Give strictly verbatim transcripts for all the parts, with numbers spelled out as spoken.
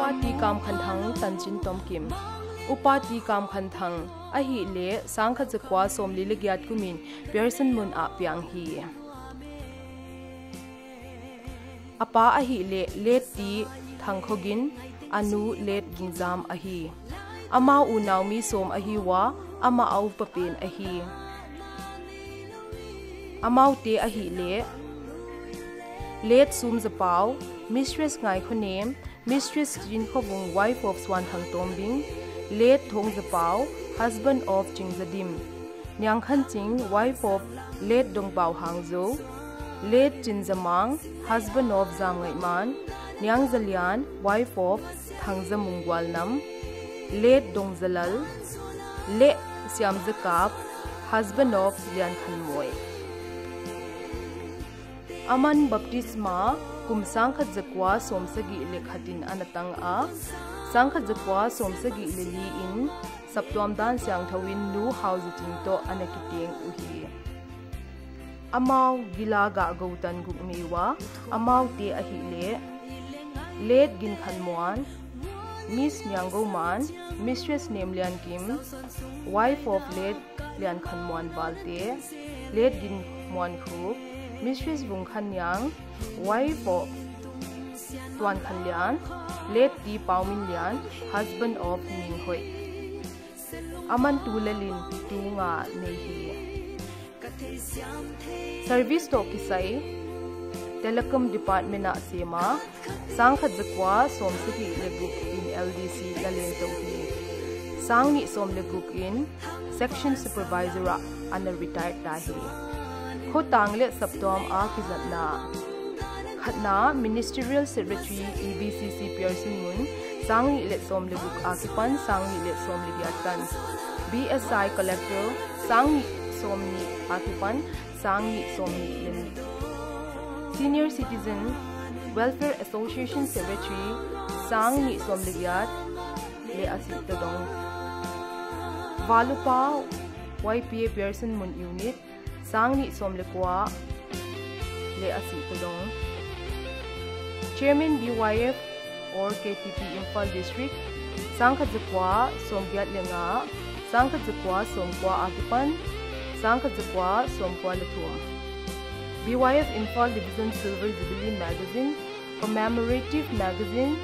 Upa T. Kamkhanthang, Tanchin Tomkim. Upa T. Kamkhanthang ahihleh sangkhat zakua sawmli leh giat kumin Pearson mun ah piang hi. A pa ahihleh Late T. Thangkhogin, a nu Late Vungzam ahi. Amau unau mi sawm ahi ua, amah a upa pen ahi. Amaute ahihleh Late Sumzapau, Mistress Ngaikhonem, Mistress Jinkhovung, wife of Suanthang Tombing, Late Thongzapau, husband of Chingzadim, Niangkhanching, wife of Late Dongpau Hangzo, Late Chinzamang, husband of Zamngaihman, Niangzalian, wife of Thangzamung Gualnam, Late Dongzalal, leh Siamzakap, husband of Liankhanmoi. Aman baptisma kum sangkhat zakua sawmsagih leh khatin ana tang a, sangkhat zakua sawmsagih leh li in saptuam dan siangthou in Nu Hauzating toh ana kiteng uhi. Amau gila gah gou tan guk nei ua, amaute ahihleh Late Ginkhanmuan, Miss Nianggoman, Mistress Nemliankim, wife of Late Liankhanmuan Valte, Late Ginmuankhup, Mistress Vungkhanniang, wife of Tuankhanlian, Late T. Pauminlian, husband of Ninghoih. Aman tulel in tu nga nei hi. Service toh kisai Telecom Department ah sem a, sangkhat zakua sawmsagih leh guk in L D C a leng tou hi. Sangnih sawm leh guk in Section Supervisor ah ana retire ta hi. Khotang leh saptuam a kizatna. Khatna, Ministerial Secretary, E B C C Pearson mun, sangnih leh sawm leh guk akipan sangnih leh sawm leh giat tan. B S I Collector, sangnih sawmnih akipan sangnih sawmnih leh nih. Senior Citizen Welfare Association Secretary, sangnih sawm leh giat leh a sih tawdong. Valupa, Y P A Pearson mun unit, sangnih sawm leh kua leh a sih tawdong. Chairman B Y F or K T P Imphal District, sangkhat zakua sawmgiat leh nga, sangkhat zakua sawmkua akipan sangkhat zakua sawmkua leh thum. B Y F Imphal Division Silver Jubilee Magazine, Commemorative Magazine,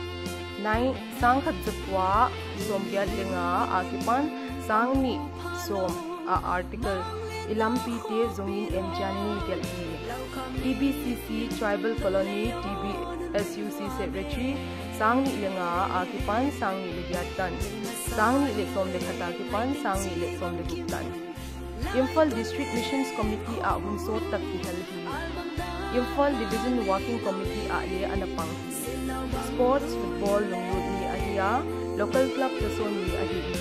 nine, sangkhat zakua sawmgiat leh nga akipan sangnih sawm a article, I Lampite Zongin En Chiangin, gelh hi. T B C C Tribal Colony, T B S U C Secretary, sangnih leh nga akipan sangnih leh giat tan. Sangnih leh sawm leh khat akipan sangnih leh sawm leh guk tan. Imphal District Missions Committee ah hun sawt tak kihel hi. Imphal Division Working Committee ah leng ana pang hi. Sports, football lunglut mi ahi a, local club toh sawn mi ahi hi.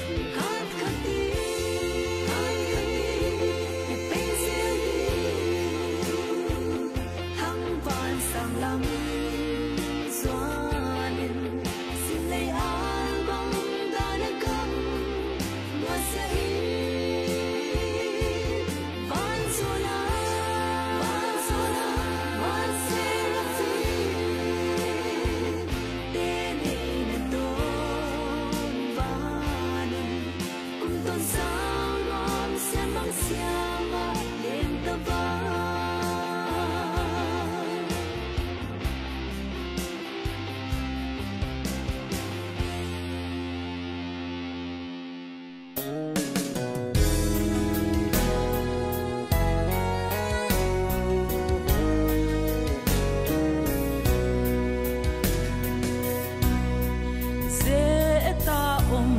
Zeta om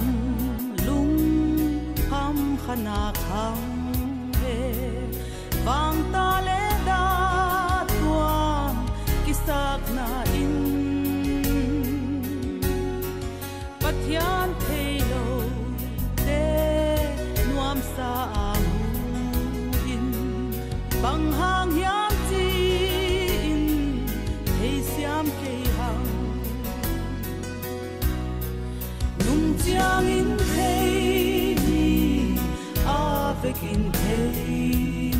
lungkham khana khang e, vangta leh datuam kisakna in. Pathian theiloute nuamsa a mu in, bang hang hiam chi in theisiam kei hang. Nung chiangin thei ni, a vekin thei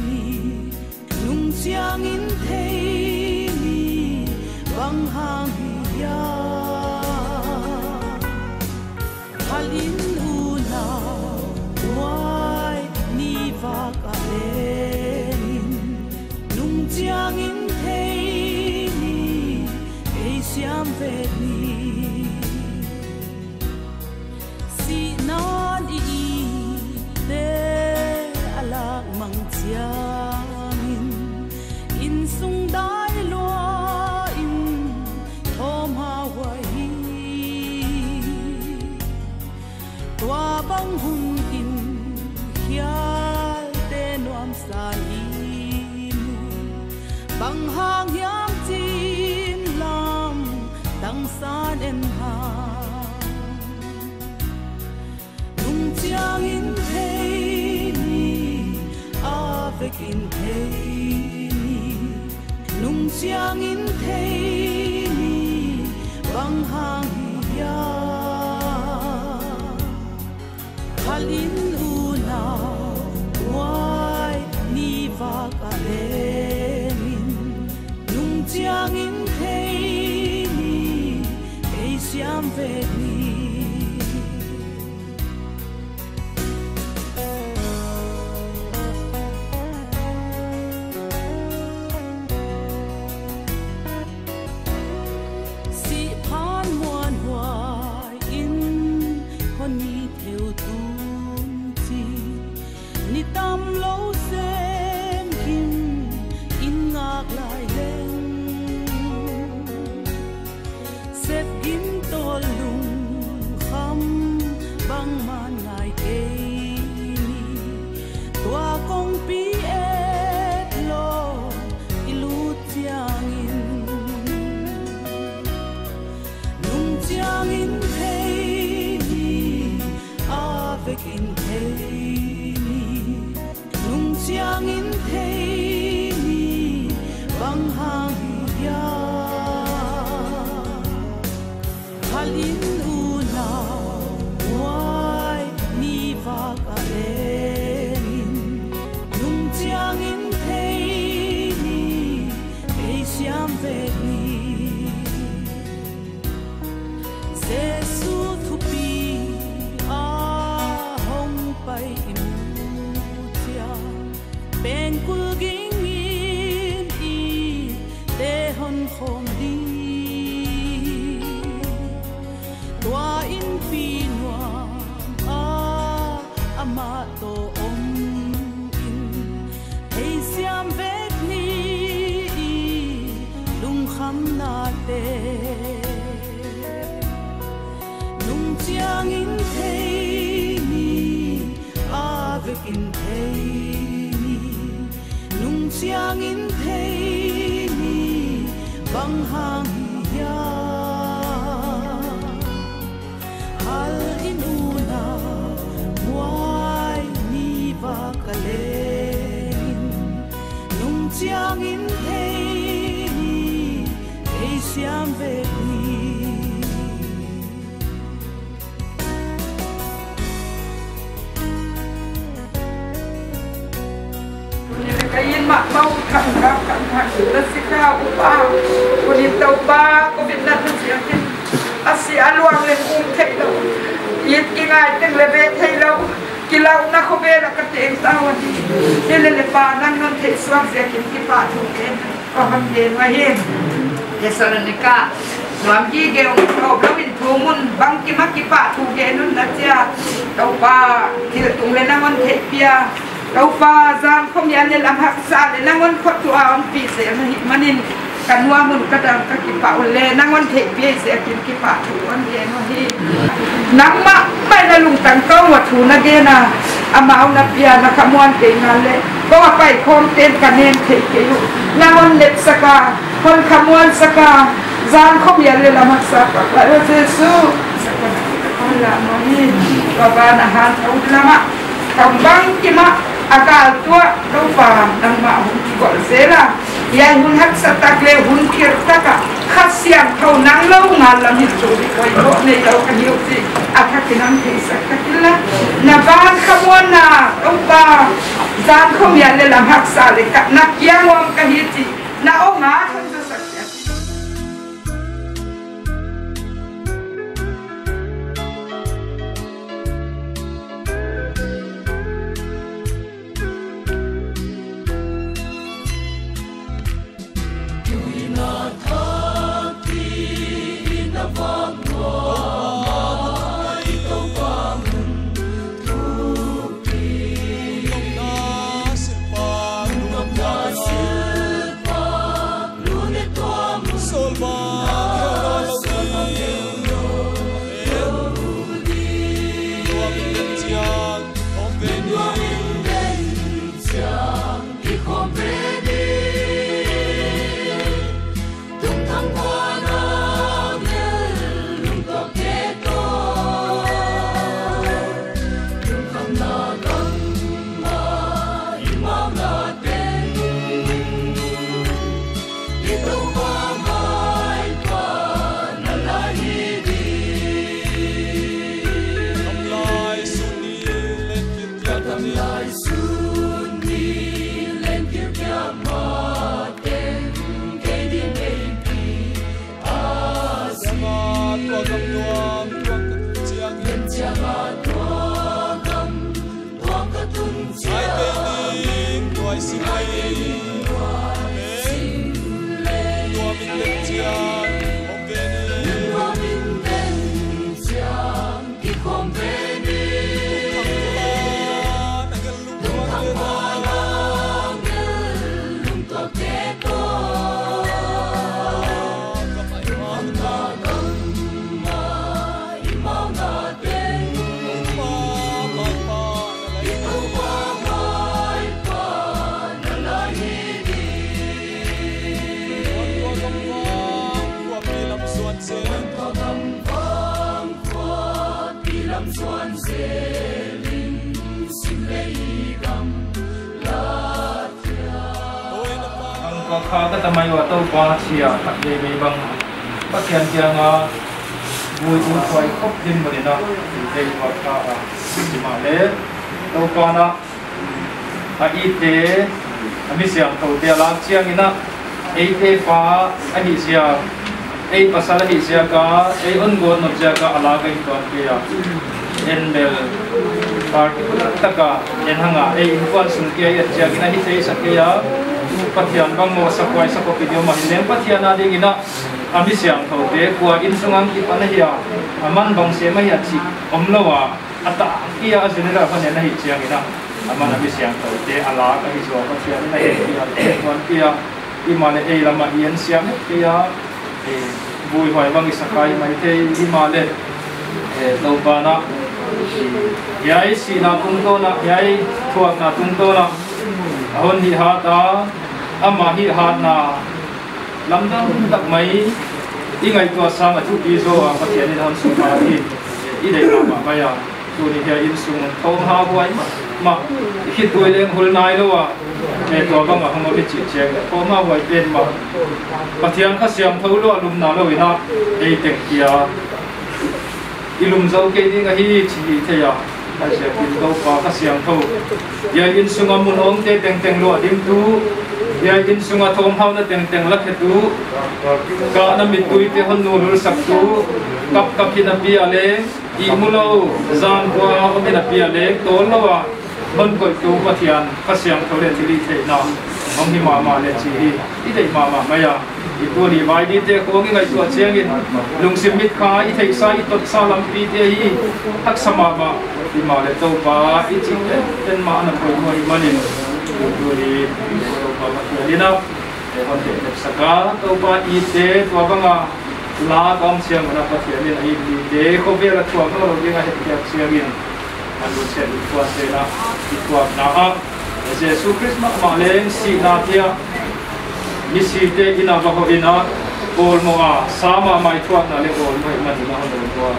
ni. Nung chiangin thei ni, bang hang hiam. In unau, huai ni vak a leng in, nung chiangin thei ni, ei siam vek ni. Sihna'n i itte a lak mang chiangin, innsung dai lua in thawm hau ahi. Tua bang hun in khialte nuamsa i mu, bang hang hiam chin lam tangsan en hang. Nung chiangin thei ni, a vekin thei ni. Nung chiangin thei ni, bang hang hia. Phal in unau, huai ni vak a leng in, nung chiangin thei ni, ei siam vek ni. Sihphan muanhuai in hon ni theu tum chin, ni tamlou sem kim in ngak lai leng. Sep gin tol lungkham bangmah ngai kei ni. Tua kongpi et lou i lut chiangin, nung chiangin thei ni, a vekin thei ni. Nung chiangin thei ni, bang hang hia. Phal in unau, huai ni vak a leng in, nung chiangin thei ni, ei siam vek ni. Jesu thupi a hong pai i mu chiang, pengkul ging in i te hon khawm ding. Tua inpi nuam a amah toh om in, ei siam vek ni i lungkhamnate. Nung chiangin thei ni, a vekin thei ni. Nung chiangin thei ni, bang hang hia. Phal in unau, huai ni vak a leng in, nung chiangin thei ni, ei siam vek ni. Ka in mah bau khang ka khang khang la sika upa. Kunin tau pa, covid na tu siakin. A si a luang leng um theilou. It kingai teng leng ve theilou. Kilauna khovel a ka teng ta ua hi. Hilele pa nang non theisuak ziakin kipahthu ke. Ka hon gen ua hi. Thessalonika nuam gige ung, thawp lou in thum un, bangkim a kipahthu gen un na chia. Toupa, thil tung leng nang hon theihpih a. Toupa, zan khomial leh lam haksa leh nang hon khotuah a hon pi zel na hih manin, ka nuam un ka dam ka kipah uleh, nang hon theihpih ziakin kipahthu hon gen ua hi. Nangmah mah in a lungtang ka ua thu na gen a, amau na pia na khamuan kei ngal leh, kou a paikhawm ten ka nen theih kei uh. Nang hon lepsak a, hon khamuansak a, zan khomial leh lam haksa pak lai ua Jesu. Hon la mo hi, kou a ban a han thou lam ah, kam bangkim ah a kal tuah, Toupa, nangmah hon kigol zel a. Hiai hun haksa tak leh hun thil tak ah, Kha Siangthou nang lou ngal lam in chu poimoh neilou ka hi uh chih a thak in hon theisak tak in la. Na van khamuanna, Toupa, zan khomial leh lam haksa leh ka na kiang uam ka hi chih na om a hon zosak chiat. Nang tua kha ka tamai ua Toupa chia khat veve bang Pathian kianga vui un huai khop din manin a, ei tua kha a, himahleh Toupa na a itte, a mi siangthoute a lak chiangin a, eite pa ahih ziak, ei pasal ahih ziak a, ei hon gawt nop ziak a a lak ahi tuan kei a. En bel particular taka en hang a, ei innkuan sung kia i et chiangin a hi thei sak kei a. Pathian bang maw, sakhua i sakhua pi diam a, hileng Pathian a dingin a, a mi siangthoute kua innsung a kipan ahia, aman bang sem ahia chih omlou a, a tak kia a general hon en ahih chiangin a, aman a mi siangthoute a lak ahi zaw, Pathian in a hehpih a, a tuanpih a, himahleh ei lam ah i en siam het kei a, eh, vui huai bang i sa kha hi maithei, himahleh, eh, Toupa na, eh, hiai sihna tungtawn a, hiai thuakna tungtawn a, a hon hih hat a, ama hih hatna lamdang tak mai i ngaihtuah sang a thupi zaw a Pathian in a hon sukha hi, i deih mahmah mai a. Tuni hiai innsung thawmhauhuai mahmah, i khitui leng hul nailou a, eh, tua bang a hong om i chih chiang leh thawmhauhuai pen mah. Pathian Kha Siangthou lou a lumna lou in a, ei teng kia i lum zou kei ding ahi chih hi thei a. Huaiziakin Toupa Kha Siangthou, hiai innsung a mun awngte tengteng luah dimtu, hiai innsung a thawmhauna tengteng lakhetu, kahna mittuite hon nulhul saktu, kapkap hi napi a leng, ihmu lou, zan kua om hi napi a leng, tawl lou a hon koihtu Pathian Kha Siangthou leh thilhihtheihna hong hi mahmah leh chih hi i deih mahmah mai a. I tuni vai dingte khong i ngaihtuah chiangin, lungsim mitkha, i theihsa, i totsa lampite hi haksa mahmah, himahleh Toupa i chih tengteng mah na poimoh ahih manin, tuni Toupa Pathian in a, eh, hon tepsak a, Toupa itte tua bang a lak a om chiang un a Pathian in a ittite khovel a thuak nawnlou ding a hetkhiak chiangin, a lungsiat i thuakna, i thuakna ah, Jesu Khrist mahmah leng sihna dia, misite in a va hoh in a, awlmoh a, sa mahmah i thuakna leh awlmoh ahih manin a hon awlmoh a,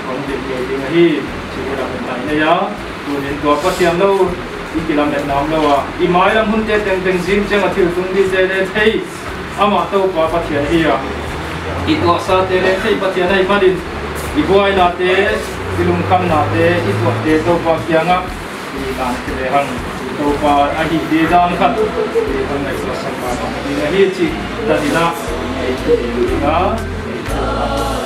hon dim ngei ding ahi, chih i lametna i nei a. Tunin tua Pathian lou i kilametna omlou a, i mailam hunte tengteng zing chiang a thil tung dingte leh thei, amah Toupa Pathian hi a, i tuahsate leh thei Pathian ahih manin, i buainate, i lungkhamnate, i tuahte Toupa kiangah i dan khe lehang, Toupa ahih didan khat i hon ngaihtuah sak mahmah ding ahi chih dan in a, ei thei ding a, ei thei.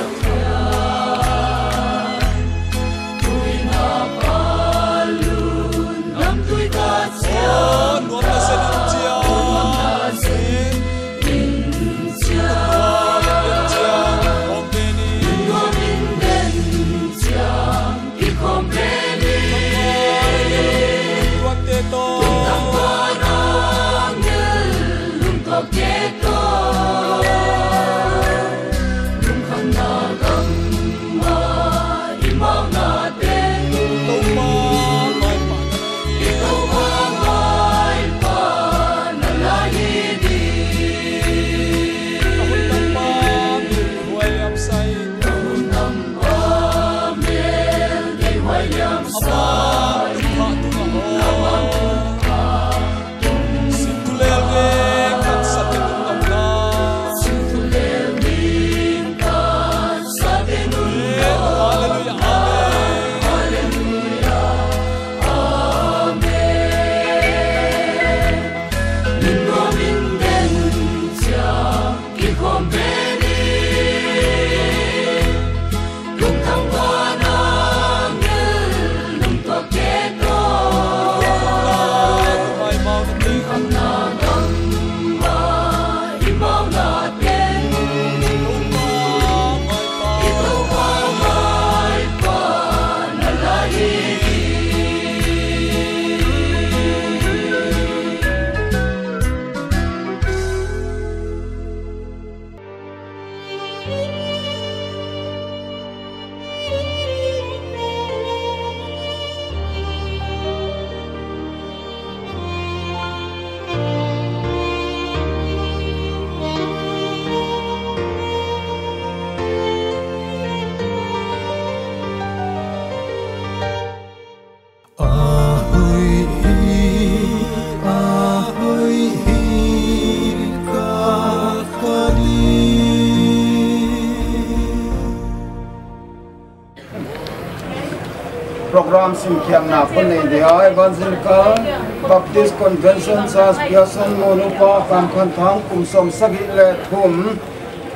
Program simkhiakna kon nei dia, Evangelical Baptist Convention Church Pearson mun upa Kamkhanthang kum sawmsagih leh thum,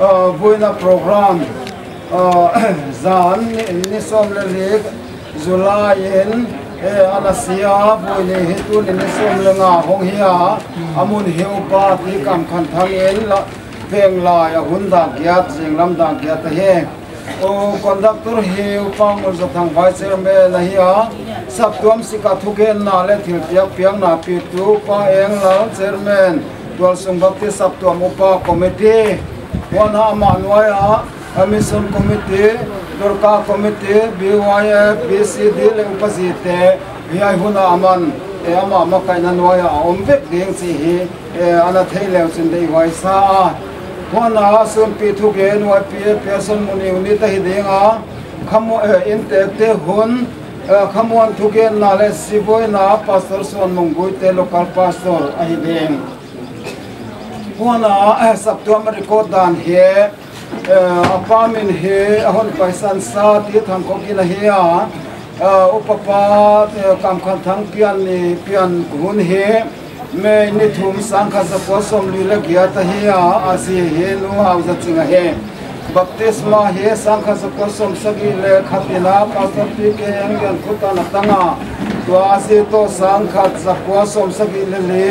ah, vuina program, ah, zan ni, ni sawm leh li July in, eh, ana sia, vui ni hi tuni ni sawm leh nga hong hi a, a mun hi upa Pi Kamkhanthang in la, Penglai a hun dak giat, zinglam dak giat ahi. U conductor hi upa Ngulzathang vice chairman ahi a. Saptuam sika thugenna leh thilpiak piakna pitu upa Englal chairman, Tualsung Baptist Saptuam upa committee. Huan amah nuai a, a mission committee, Dorka committee, B Y F, B C D leh upa zite, hiai hun a aman, eh, amah makaihna nuai a om vek ding chih hi, eh, ana theih leh chin deihhuai sa a. Huan a sunpi thugen Y P A Pearson mun unit ahi ding a. Khamuan, eh, inntekte hun, eh, khamuan thugenna leh sivuaina Pastor Suan Mungguite local pastor ahi ding. Huan a, eh, saptuam record dan hi, eh, a pa min hi a hon paisan sa Ti Thang Kok in ahi a, eh, upa pa, eh, Kamkhanthang pian ni, pian hun hi May ni thum sangkhat zakua sawmli leh giat ahi a, a zi hi Nu Hau Za Ching ahi. Baptisma hi sangkhat zakua sawmsagih leh khat in a Pastor Pi Ke Eng Lian khut a na tang a, tua a zi toh sangkhat zakua sawmsagih leh li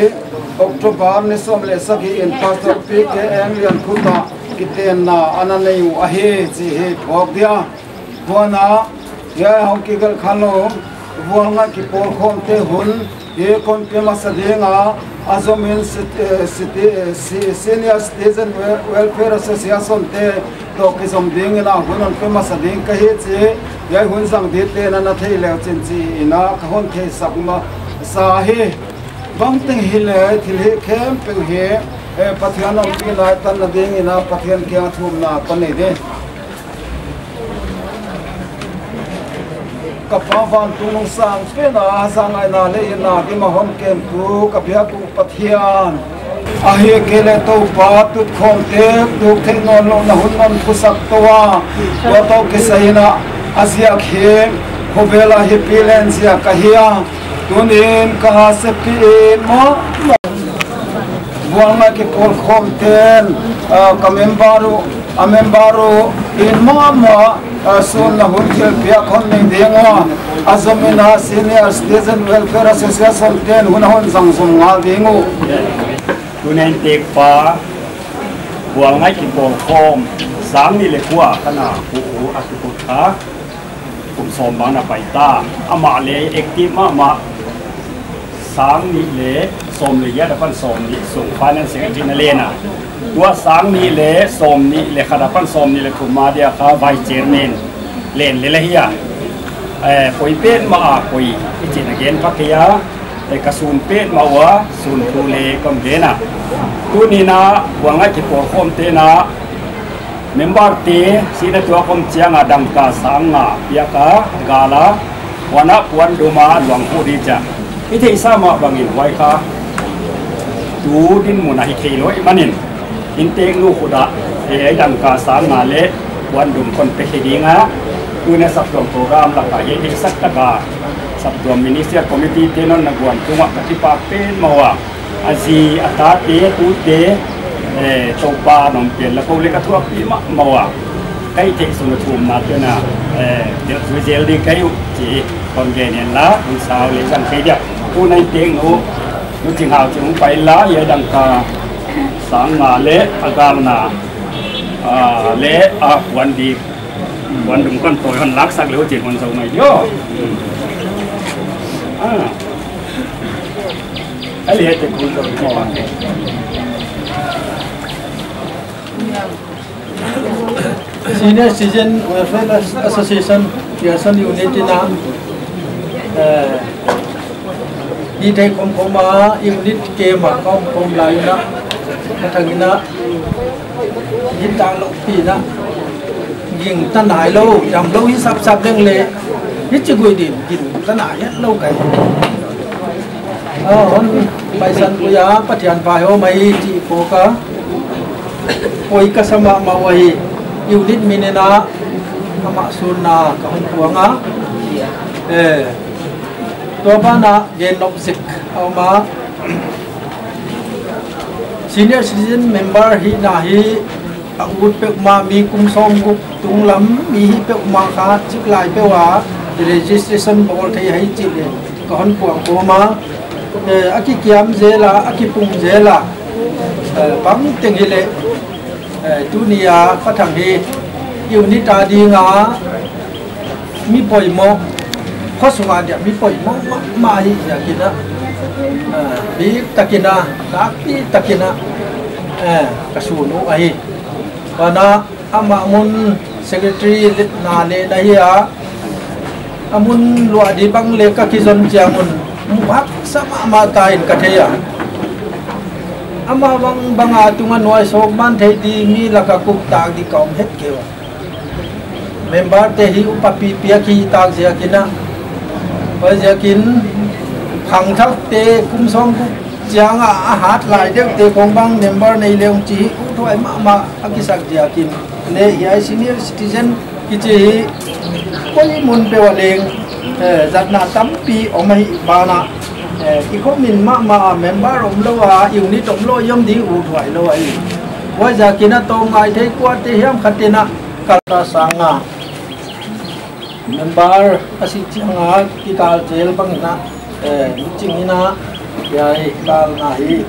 October ni sawm leh sagih in Pastor Pi Ke Eng Lian khut a kitenna ana nei uh ahi chih hi phawk dia. Huan a, hiai hong kigelh kha lou, Vualngaih kipawlkhawmte hun hi kon pe masa ding a, a zom in sit-, eh, siti-, eh, si-, Senior Citizen Wel-, Welfare Association te toh kizom ding in a hun hon pe masa ding ka hi chih, hiai hun zang dite na na theih leh chin chih in a ka hon theihsak masa hi. Bangteng hileh thil hi khempeuh hi, eh, Pathian ompihna i tanna ding in a Pathian kiang thumna kon nei ding. Ka Pa vantung nungsang pen a, zangaihna leh itna dim a hon kem tu ka biak uh Pathian. Ahihkeileh Toupa tutkhawmte tuk theih nawnlouhna hun non thusak tou a, tua toh kisai in a ziak hi khovel a hi pi len ziak ahi a. Tunin ka sepi in maw, Vualngaih kipawlkhawmte'n, ah, ka member uh, a member uh in mahmah, ah, sunna hun thilpiak hon nei ding ua, a zom in a Senior Citizen Welfare Association te'n hun a hon zang zom ngal ding uh. Tunin tekpa, Vualngaih kipawlkhawm, sang nih leh kua ka na uh uh a kiput kha. Kum sawm bang na pai ta, amah leh active mahmah, sang nih leh sawm leh giat apan sawm nih sung finance secretary na len a. Tua sang nih leh sawm nih leh khat apan sawm nih leh thum ma dia kha vice chairman len lel ahi a. Eh, poi petmah a poi, i chih na gen phak kei a. Eh, ka sun petmah ua, sun thu leh kon gen a. Tuni'n a, Vualngaih kipawlkhawmte'n a, member te, sihna tuak om chiang a dangka sang nga piak a, gal a, huan a puandum a luang hu di chia. I theihsa mah bangin huai kha tu dinmun a hi thei lou ahihmanin, innteknu khut a, eh, dangka sang nga leh puandum kon pe khe ding a, tuni'n a saptuam program lak a, hiai theihsak tak a, saptuam ministerial committee te'n hon na guan tung ua ka kipak petmah ua. A zi, a tate, a tute, eh, Toupa'n hon pian la kou leh ka thuakpih mahmah ua. Ka hihtheih sung a thumna te'n a, eh, delh zui zel ding ka hi uh chih kon gen in la, hun sau leh zang kei dia. Tuni'n innteknu, Nu Ching Hau chih hong pai la, hiai dangka sang nga leh a galna, ah, leh a puan di, puandum kon tawi hon laksak leh chih hon zou mai dio. Ah. A leh te kun zo ko. Senior Citizen Welfare Association, Pearson Unit in a, eh, hihtheih khawmkhawm a, unit kem a ka om khawm lai in a, ka thang in a, hih tak lou pi in a, gingta nailou, damlou hi sapsap leng leh, hichi gui din, gingta nai hetlou ka hi. Ah, hon paisan pui a, Pathian vaihawm ahi chih phawk a. Poi ka sa mahmah uhi, unit min in a, amah sunna ka hon puang a. Eh, tua banah gen nop zek a om a, senior citizen member hihna hi a ut peuhmah, mi kum sawmguk tunglam mi hih peuhmah kha chik lai peuh a registration bawl thei hi chih leng ka hon puang kawm a. Eh, a kikiam zel a, a kipung zel a, eh, bangteng hileh, eh, tuni a Pa Thang hi unit a ding a mi poimoh, khosung a dia mi poimoh mahmah hi ziakin a, eh, biktakin a, takpi takin a, eh, ka sun uh ahi. Banah amah mun secretary na leh na hi a, a mun luah di bang leh ka kizon chiang un mu haksa mahmah ta in ka thei a. Amah bang bang a tung a nuai sawk man thei di mi lak a kuk tak di ka om het kei ua. Member te hi upa pipi a kihi tak ziakin a, huaiziakin khangthak te kum sawmguk chiang a a hat lai deuh te khong bang member nei leng chi hi uthuai mahmah a kisak ziakin. Leh hiai senior citizen kichi hi koi mun peuh a leng, eh, zatna tampi om ahih banah, eh, i khomin mahmah a member omlou a, unit omlou i om di uthuai lou ahi. Huaiziakin a tawm ngai thei kuate hiam khat in a kal ta sang a. Member a si chiang a kikal zel bangin a, eh, mi ching in a, hiai kalna hi.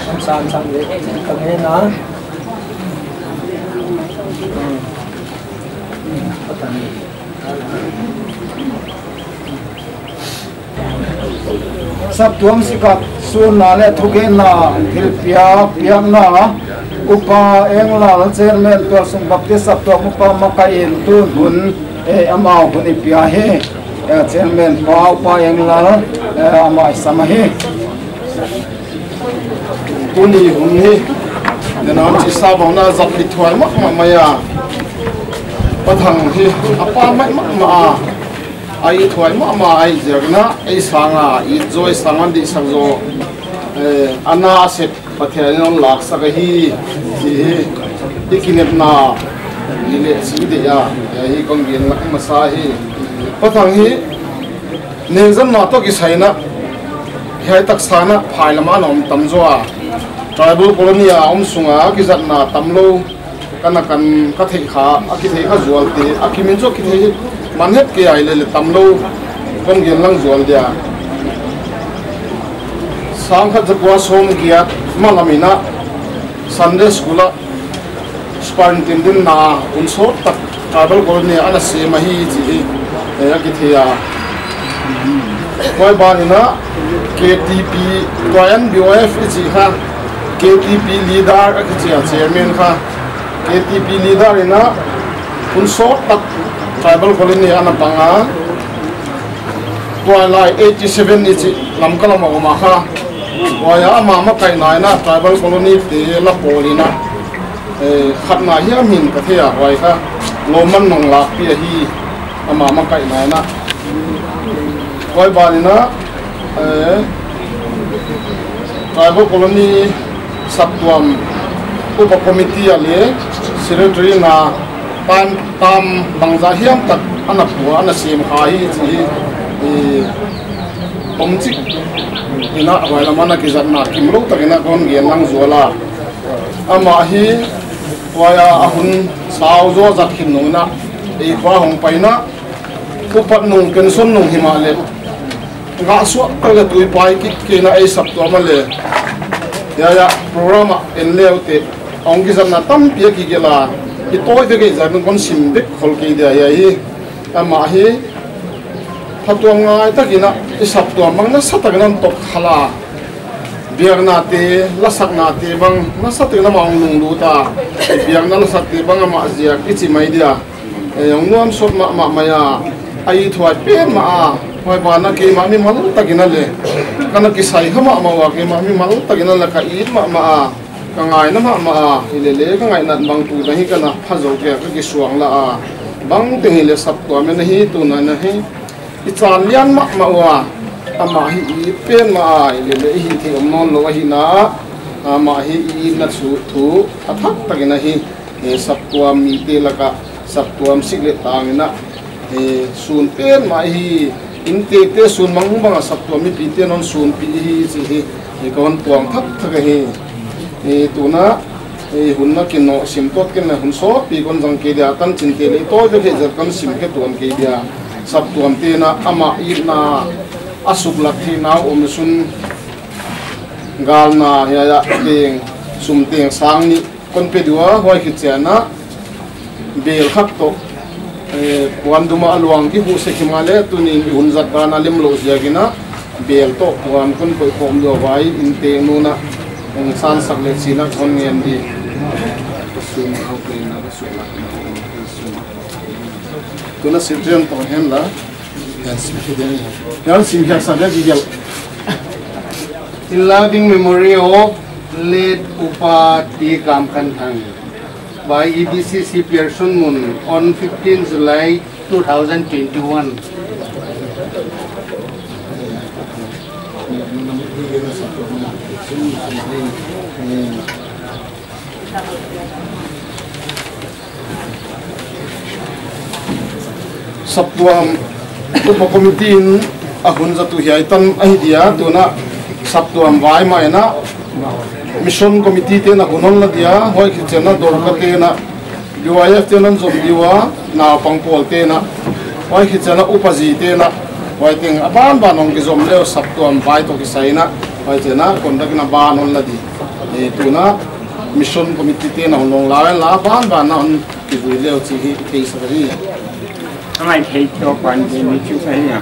Sam san sang leh ka ngen a. Saptuam sikap sunna leh thugenna thilpiak piakna Upa Englal Chairman Tualsung Baptist Saptuam Upa makaih in tun hun, eh, amau hun i pia hi. Eh, Chairman pa Upa Englal, eh, amah i sam ahi. Tuni hun hi, na nam chi sa bang na zat i thuai mahmah mai a. Pa Thang hi, a pa mai mahmah a. A i thuai mahmah a i ziak na, ei sang a, i zoi sang an di sang zo. Eh, a na a sep Pathian in hon laksak ahi, chi hi. I kinepna, i leh si di a, eh, hi kong gen lak masa hi. Pa Thang hi, nengzanna toh kisai in a, hiai taksa in a phai lam a na om tam zaw a. Tribal colony a om sung a kizatna tamlou, ka na kan ka theih kha, a kitheih kha zual te, a kimin zaw kitheih hi man het kei a, i leh leh tamlou kong gen lang zual dia. Sangkhat zakua sawmgiat ma lam in a Sunday school a superintendent na hun sawt tak tribal colony a na sem ahi chi hi, eh, a kithei a. Huai ban in a K T P, tuai N B O F i chi kha, K T P leader a kichi a chairman kha, K T P leader in a hun sawt tak tribal colony a na pang a. Tuailai eighty seven i chi Lamka lam a om a kha. Huai a ama makaihna in a tribal colony te la pawl in a, eh, khatna hiam hi'n ka thei a, huai kha lawmman nong lakpih ahi, ama makaihna in a. Huai ban in a, eh, tribal colony saptuam upa committee a leh secretary na tam, tam bangzah hiam tak a na pua, a na sem kha hi chi hi, i, om chik in a huai lam a na kizatna kimlou tak in a kon gen lang zual a. Amah hi huai a a hun sau zaw zat khin nung in a, ei khua hong pai in a, upat nung pension nung himahleh, ngah suak tak leh tui pai kik kei in a ei saptuam a leh, hiai a program a en le uh teh, hong kizatna tampi a kigelh a, i tawi vek ei zat in kon sim vek khol kei dia hiai hi. Amah hi phatuamngai tak in a i saptuam bang nasa tak in a hon tok kha a, biakna te, lasakna te bang nasa tak in a amah hong lunglut a, biakna lasak te bang amah ziak i chi mai dia. Eh, hong nuamsawt mahmah mai a, a i thuai pen mah a, huai ban ah keimah mimal tak in a leh, ka na kisai kha mahmah ua, keimah mimal tak in a leh ka it mahmah a, ka ngaihna mahmah a, hi leh leh ka ngaihnat bang tu na hi ka na pha zou kei a, ka kisuang la a, bangteng hi leh saptuam in a hi tu na na hi, i chan lian mahmah ua, amah hi it pen mah a, hi leh leh i hihtheih om nawnlou ahihna ah, amah hi i itna thu, thu a thak tak in a hi, eh, saptuam mite lak ah, saptuam sik leh tang in a, Eh, sun pen mah hi, inntekte sun mang bang a saptuam mipite'n hon sunpih hi chih hi, eh, ka hon puang thakthak ahi. Eh, tuna, eh, hun na kin no sim tot ken na hun sawtpi kon zang kei dia, tanchin te leh tawi vek hi zel kan sim khe tuan kei dia. Saptuamte'n amah itna a suklat theihna om sun galna hiai a teng, sum teng sang nih kon pe di ua, huai khit chiang a bel khat toh, eh, puan dum a luang kihuh sek himahleh tuni'n i hun zat dan a lemlou ziakin a bel toh puan kon koih khawm di ua, vai inntek nu'n a hong sansak leh chih na kon ngen di. Tuna Sipren toh hen la. Hian sim hi ding. Hian sim hian sa ding gel. In loving memory of late Upa T Kamkhanthang by E B C C Pearson Mun on fifteen July two thousand twenty-one. Saptuam Upa Committee in a hun zat uh hiai tan ahi dia, tuna saptuam vai mah in a Mission Committee te'n a hun hon la dia, huai khit chiang a Dorka te'n a, B Y F te'n a zom di ua, naupang pawl te'n a, huai khit chiang a upa zi te'n a, huai teng a banban hong kizom leh saptuam vai toh kisai in a, huai chiang a kon dak in a ban hon la di. Eh, tuna Mission Committee te'n a hon long la, la banban a hon kizui leh chih hi i theisak ahi. A ngaihthei toh pan te mi chu ka hi a.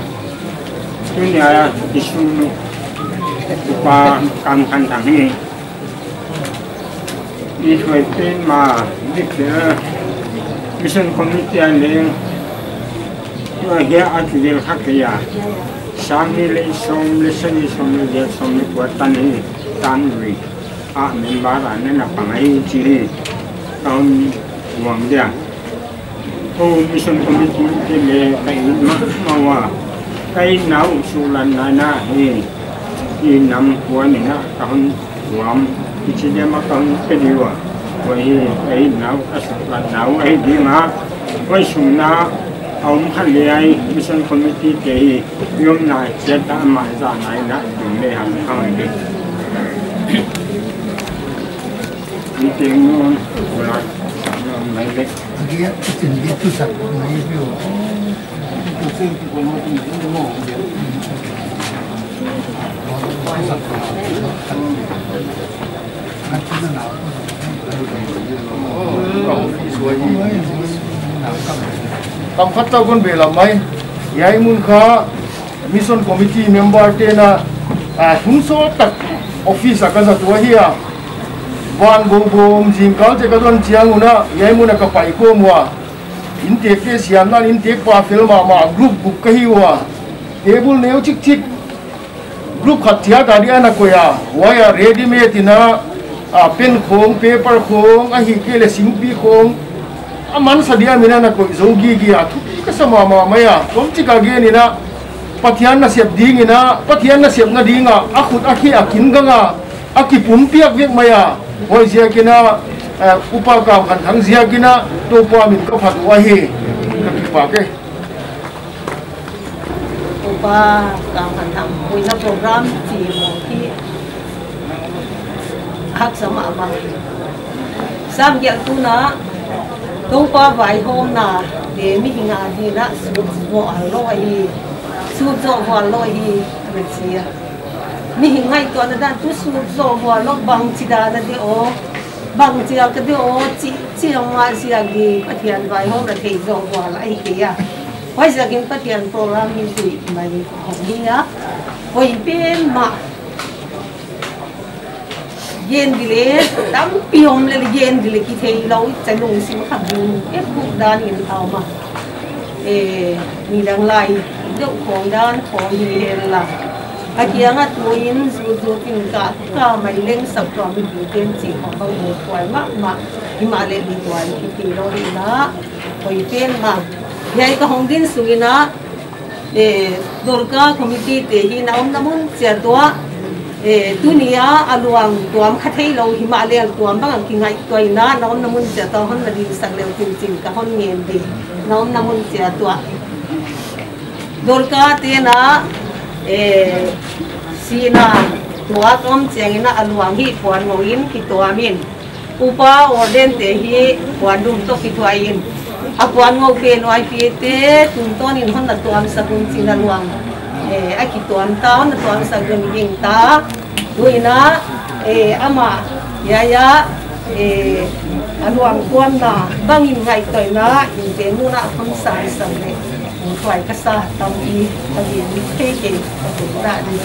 Tuni a i sun Upa Kamkhanthang hi. I suai pen mah, dik le, Mission Committee a leng, tua hiai a kivel kha kei a. Sang nih leh sawm leh sagih, sawm leh giat, sawm leh kua tan hi, tan lui. A member a na na pang ahi chih hi. Ka hon puang dia. Kou Mission Committee te leh ka it mahmah ua. Ka itna uh suklatna in a hi. I nam kuan in a ka hon tuam. I chi dia mah ka hon pe di ua. Huai hi ka itna uh a suklatna uh ahi ding a. Huai sung in a om kha leh Mission Committee te hi. I omna chiat a mah zahna in a ding leh ham ka hon pe. An teng nu'n, ula, nu'n mai leh. Agi a, tin gi tu sak mai view. Kam khat ta kon be lam mai. Hiai mun kha Mission Committee member te'n a, a, hun sawt tak office a ka zat uh ahi a. Van go bawm zingkal te ka dawn chiang un a, hiai mun a ka pai khawm ua. Inntekte siamna inntek pa fel mahmah group group ka hi ua. Table neu chikchik. Group khat chiat a dia na koih a. Huai a ready made in a, a, pen khawng, paper khawng, ahihkeileh singpi khawng. A mansa diam in a na koih zou gige a, thupi ka sa mahmah mai a. Tuam chik a gen in a, Pathian nasep ding in a, Pathian nasepna ding a, a khut a khe a kin gang a, a kipumpiak vek mai a. Huaiziakin a, eh, Upa Kamkhanthang ziakin a, Toupa min ka phat uh ahi. Ka kipak e. Upa Kamkhanthang puina program chi maw hi haksa mahmah. Samgialhtu'n a, Toupa vaihawmna te mihing a ding a sut zoh a lou hi, sut zoh vual lou hi, a chi a. Mihing ngaihtuahna dan tuh sut zoh vual lou, bangchidan a di aw, bangchial ka di aw, chih, chih a ngaisak di, Pathian vaihawmna thei zoh vual ahi kei a. Huaiziakin Pathian program hi zui mai hong hi a. Hoih pen mah. Gen di leh, tampi om leh gen di leh kithei lou, chih lungsim kha ding, e puk dan in a om a. E, nidang lai, deuh khawng dan khawng hi hen la. A kiang a tuin, zut zut in ka, ka mai leng saptuam mipite'n chih khawng bang mu kuai mahmah, himahleh mi kuai kithei lou hi la, hoih pen mah. Hiai ka hong din sung in a, Eh, Dorka Committee te hi na omna mun chiat uah, eh, tuni a a luang tuam kha theilou himahleh tuam bang a kingaihtuah in a na omna mun chiat uah hon na dinsak leh uh chinchin ka hon ngen di. Na omna mun chiat uah. Dorka te'n a, eh, sihna tuak om chiangin a luang hi puan ngou in kituam in. Upa ordain te hi puan dum toh kithuai in. A puan ngou pen Y P A te tungtawn in hon na tuamsak un chi'n a luang. Eh, a kituam ta, hon na tuamsak un ging ta. Tuin a, eh, amah, ya, ya, eh, a luang tuamna bangin ngaihtuahna, in te nuna hon sa sam le. Tuai ka sa tampi, a di, kei kei, ka tu ra di.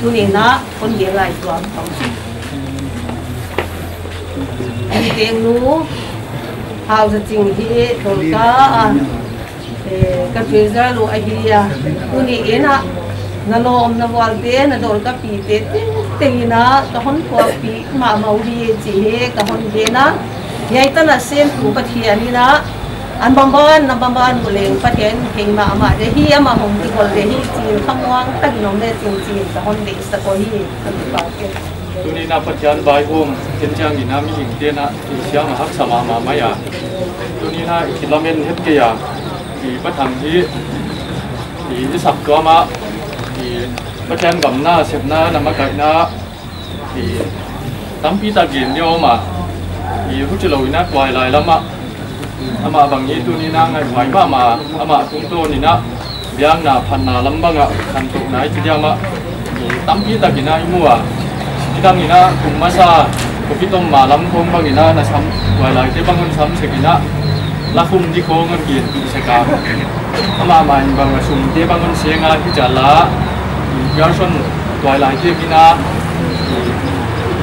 Tuni in a, kon dia lai tuam tuam. Teng nu, hau sa ching hi, tol ka, a, eh, ka treasurer lu ahi a. Tuni in a, na lawm na vual te, na dol ka pi te, teng teng in a, ka hon puak pi, mahmah uhi chi hi, ka hon gen a. Hiai tan a sem tu Pathian in a, an bangban, na bangban mu leng Pathian thei mahmah de hi, amah hong kibol de hi, chi'n khamuang tak in om le chi'n chi'n ka hon deihsak uhi, ka kipak e. Tuni in a Pathian vaihawm, ken chiang in a mihing te'n a, i siam a haksa mahmah mai a. Tuni in a i kilamen het kei a, i Pathian hi, i, i saptuam a, i Pathian gam na, sepna, na makaihna, I tampi tak gen dia om a. I huchi lou in a tuailai lam a. Amah bang i tuni in a ngaihtuah mahmah, amah tungtawn in a biakna phatna lam bang a khantohna i chi diam a. I tampi tak in a i mu a. Chidang in a kum masa, kum pitom ma lam khong bang in a na sam, tuailai te bang hon sam sek in a. La khum di khong hon gen sek a. Amah mah in bang a sum te bang hon seng a hi chia la. Gerson tuailai te in a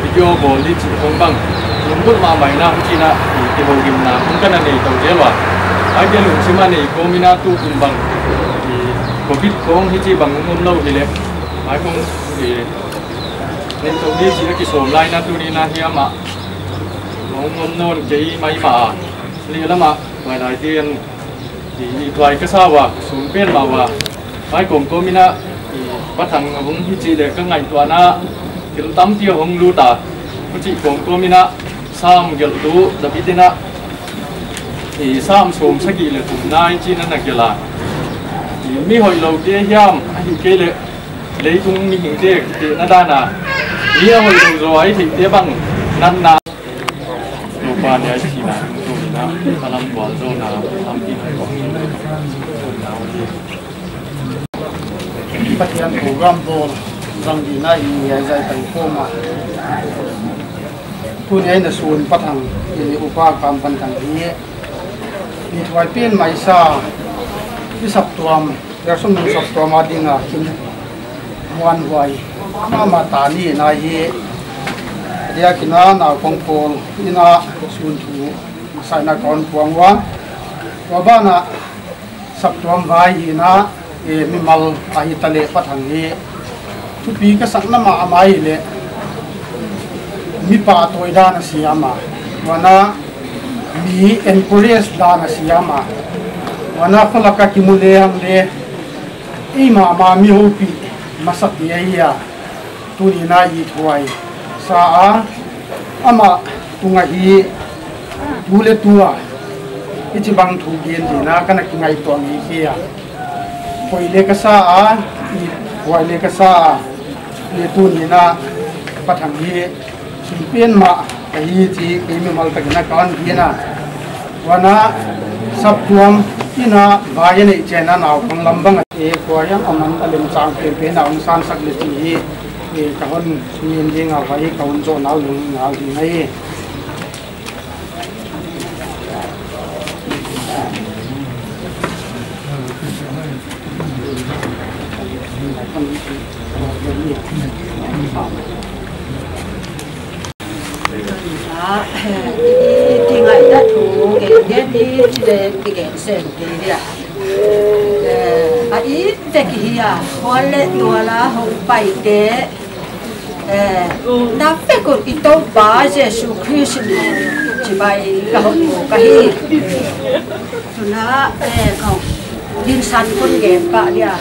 video bawl di chih khong bang. Lunggulh mahmah in a huchi in a kihoulimna khong ka na nei tou zel ua. Ahi kei lungsim a nei kawm in a tukum bang. Covid khong hichi bang om lou hi le. Ahi khong nei tou di chih a kisawm lai in a tuni in a hiam a. Om om nawn kei mai mah a. Lehlam a tuailai te'n I, i tuai ka sa ua, sun pen mah ua. Mai kawmkawm in a, i, Pathian a hong hi chih leh ka ngaihtuahna, thil tampi a hong lut a. Huchi kawmkawm in a, Sam gelhtu David in a, i, Sam sawmsagih leh thumna i chi'n a na gelh a. I, mi hoihlou te hiam, ahihkeileh, leitung mihing te, te na dan a. Mi a hoihlou zaw a i theih te bang, natna. Toupa nia i sihna tungtawn in a, a lam vualzawlna, a lam pi na kong in a, Pathian program bawl, zang di na i ngai zai tan kawm a. Tuni a i na sun Pathian, i upa Kam Pan Thang hi, i thuai pen mai sa, i saptuam, Gerson nung saptuam a ding a kin muanhuai mahmah ta ni na hi. Dia kin a naupang pawl in a sun thu sa in a kon puang ua. Tua ban a saptuam vai in a, e, mimal ahi ta leh Pathian hi thupi ka sakna mahmah hi leh mi pahtawi dan a siam a. Huan a mi encourage dan a siam a. Huan a kholak a kimu lehang leh, eimah mah mi houpih masak di ahi a. Tuni in a i thuai sa a, amah tung a hi tu leh tu a, hichibang thu gen di na ka na kingaihtuah ngei hi a. Poi leh ka sa a, i thuai leh ka sa a. Leh tuni in a Pathian hi Sum pen mah ka hi chih kei mimal takin a kon gen a. Huan a saptuam in a vai a neih chiang a naupang lam bang a, e, kua hiam a man a lem chang penpen a hong sansak leh chih hi, e, ka hon ngen ding a, vai ka hon zoh nau leng ngal ding ahi. Ah, i, i ngaihtuah thu, gen, gen di, chih leh, i gen sem, di, di a. Eh, a i vek hi a, huan leh tual a hong paite, eh, na vek un i Toupa Jesu Khrist min in chibai ka hon mu ka hi. Tuna, eh, kong, din san kun gen pah dia,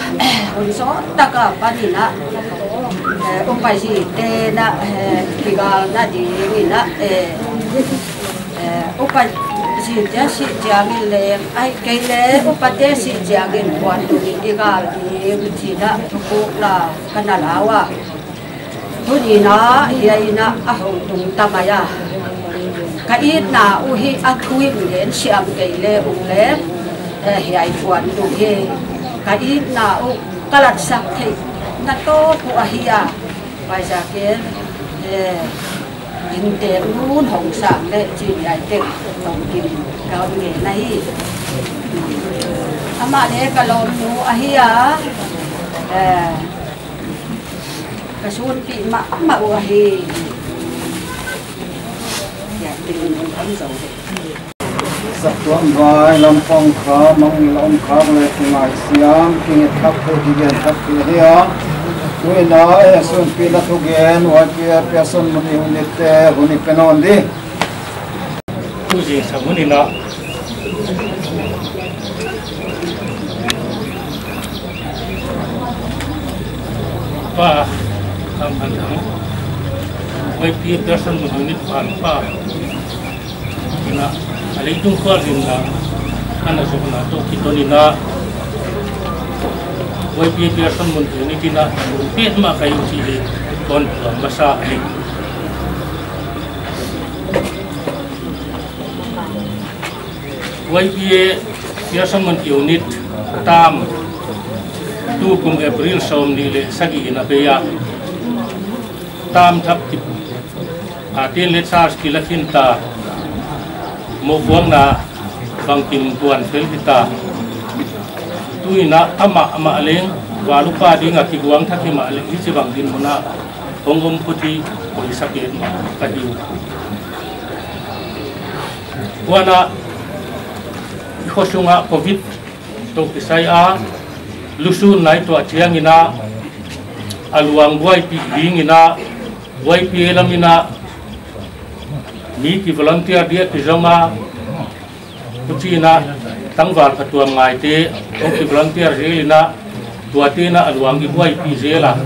hun sawt taka panin a, Eh, upa zi te na, eh, kigalna ding in a, eh, eh, upa zi te sih chiang in leng, ahihkeileh upa te sih chiang in puan tung in i gal ding chi na thupukna ka na la ua. Tuni in a, hiai in a, a hong tung ta mai a. Ka itna uh hi a thu in gen siam kei le uh leng, eh, hiai puan tung hi. Ka itna uh ka latsak theihna tawp uh ahi a. Huaiziakin, eh, innteek nu'n hong sang leh chi hiai teng tawm kin ka hon gen ahi. Amah leh ka lawmnu ahi a. Eh, ka sunpih mahmah uh ahi. Saptuam vai lampang kha, mangngilh a om khak leh kingaihsiam, kinget khak theih, kigen khak theih ahi a. Tu in a, eh, sunpihna thugen, Y P A Pearson Mun Unit te hun i pe nawn di. Tuzing sang hun in a, Pa Khamkhanthang, Y P A Pearson Mun Unit pan pa in a, a leitung khualzinna ana zuihna toh kiton in a, Y P A Pearson Mun Unit in a, petmah ka hi uh chih hi kon puang masa ahi. Y P A Pearson Mun Unit term tukum April sawmnih leh sagih in a bei a. Term thak ki, a, tin leh charge kila khin ta, mohpuakna bangkim tuan fel hita. Tu in a amah amah leng, val upa ding a kiguang thak himahleh hichibang dinmun a hong om phot hi, poimoh sa petmah ka hi uh. Huan a, i khosung a Covid toh kisai a, lusun nai tuah chiang in a, a luang buaipih ding in a, Y P A lam in a, mi ki volunteer dia kizom a, huchi in a, tangval phatuamngai te, hong ki volunteer zel in a, tuate in a a luang i buaipih zel a.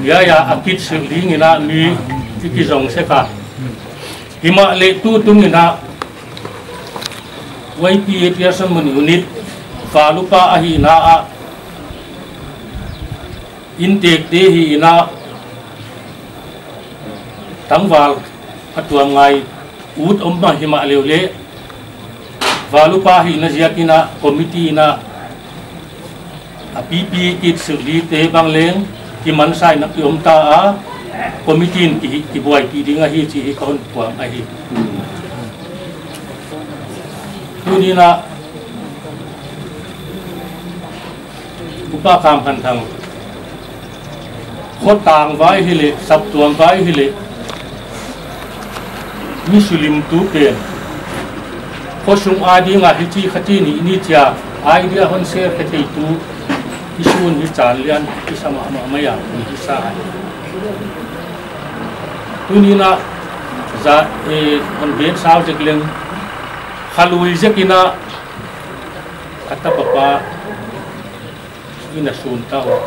Hiai a kit silh ding in a mi ki kizom sek a. Himahleh tutung in a Y P A Pearson Mun Unit val upa ahihna a, innteekte hi in a, tangval phatuamngai ut om mah himahleh leh, val upa hihna ziak in a committee in a, a P P E kit silh ding te bang leng kimansaina ki om ta a, committee in ki, kibuaipih ding ahi chih hi ka hon puang ahi. Tuni in a, Upa Khamkhanthang, khotang vai hileh, saptuam vai hileh, mi sulimtu pen, khosung a ding a hichi kha chi ni ni chia idea hon share khe theitu, i sun hi chan lian i sa mahmah mai a, i sa. Tuni in a, za, eh, hon gen sau zek leng, kha lui zek in a, ka tapa pa in a sun ta uh.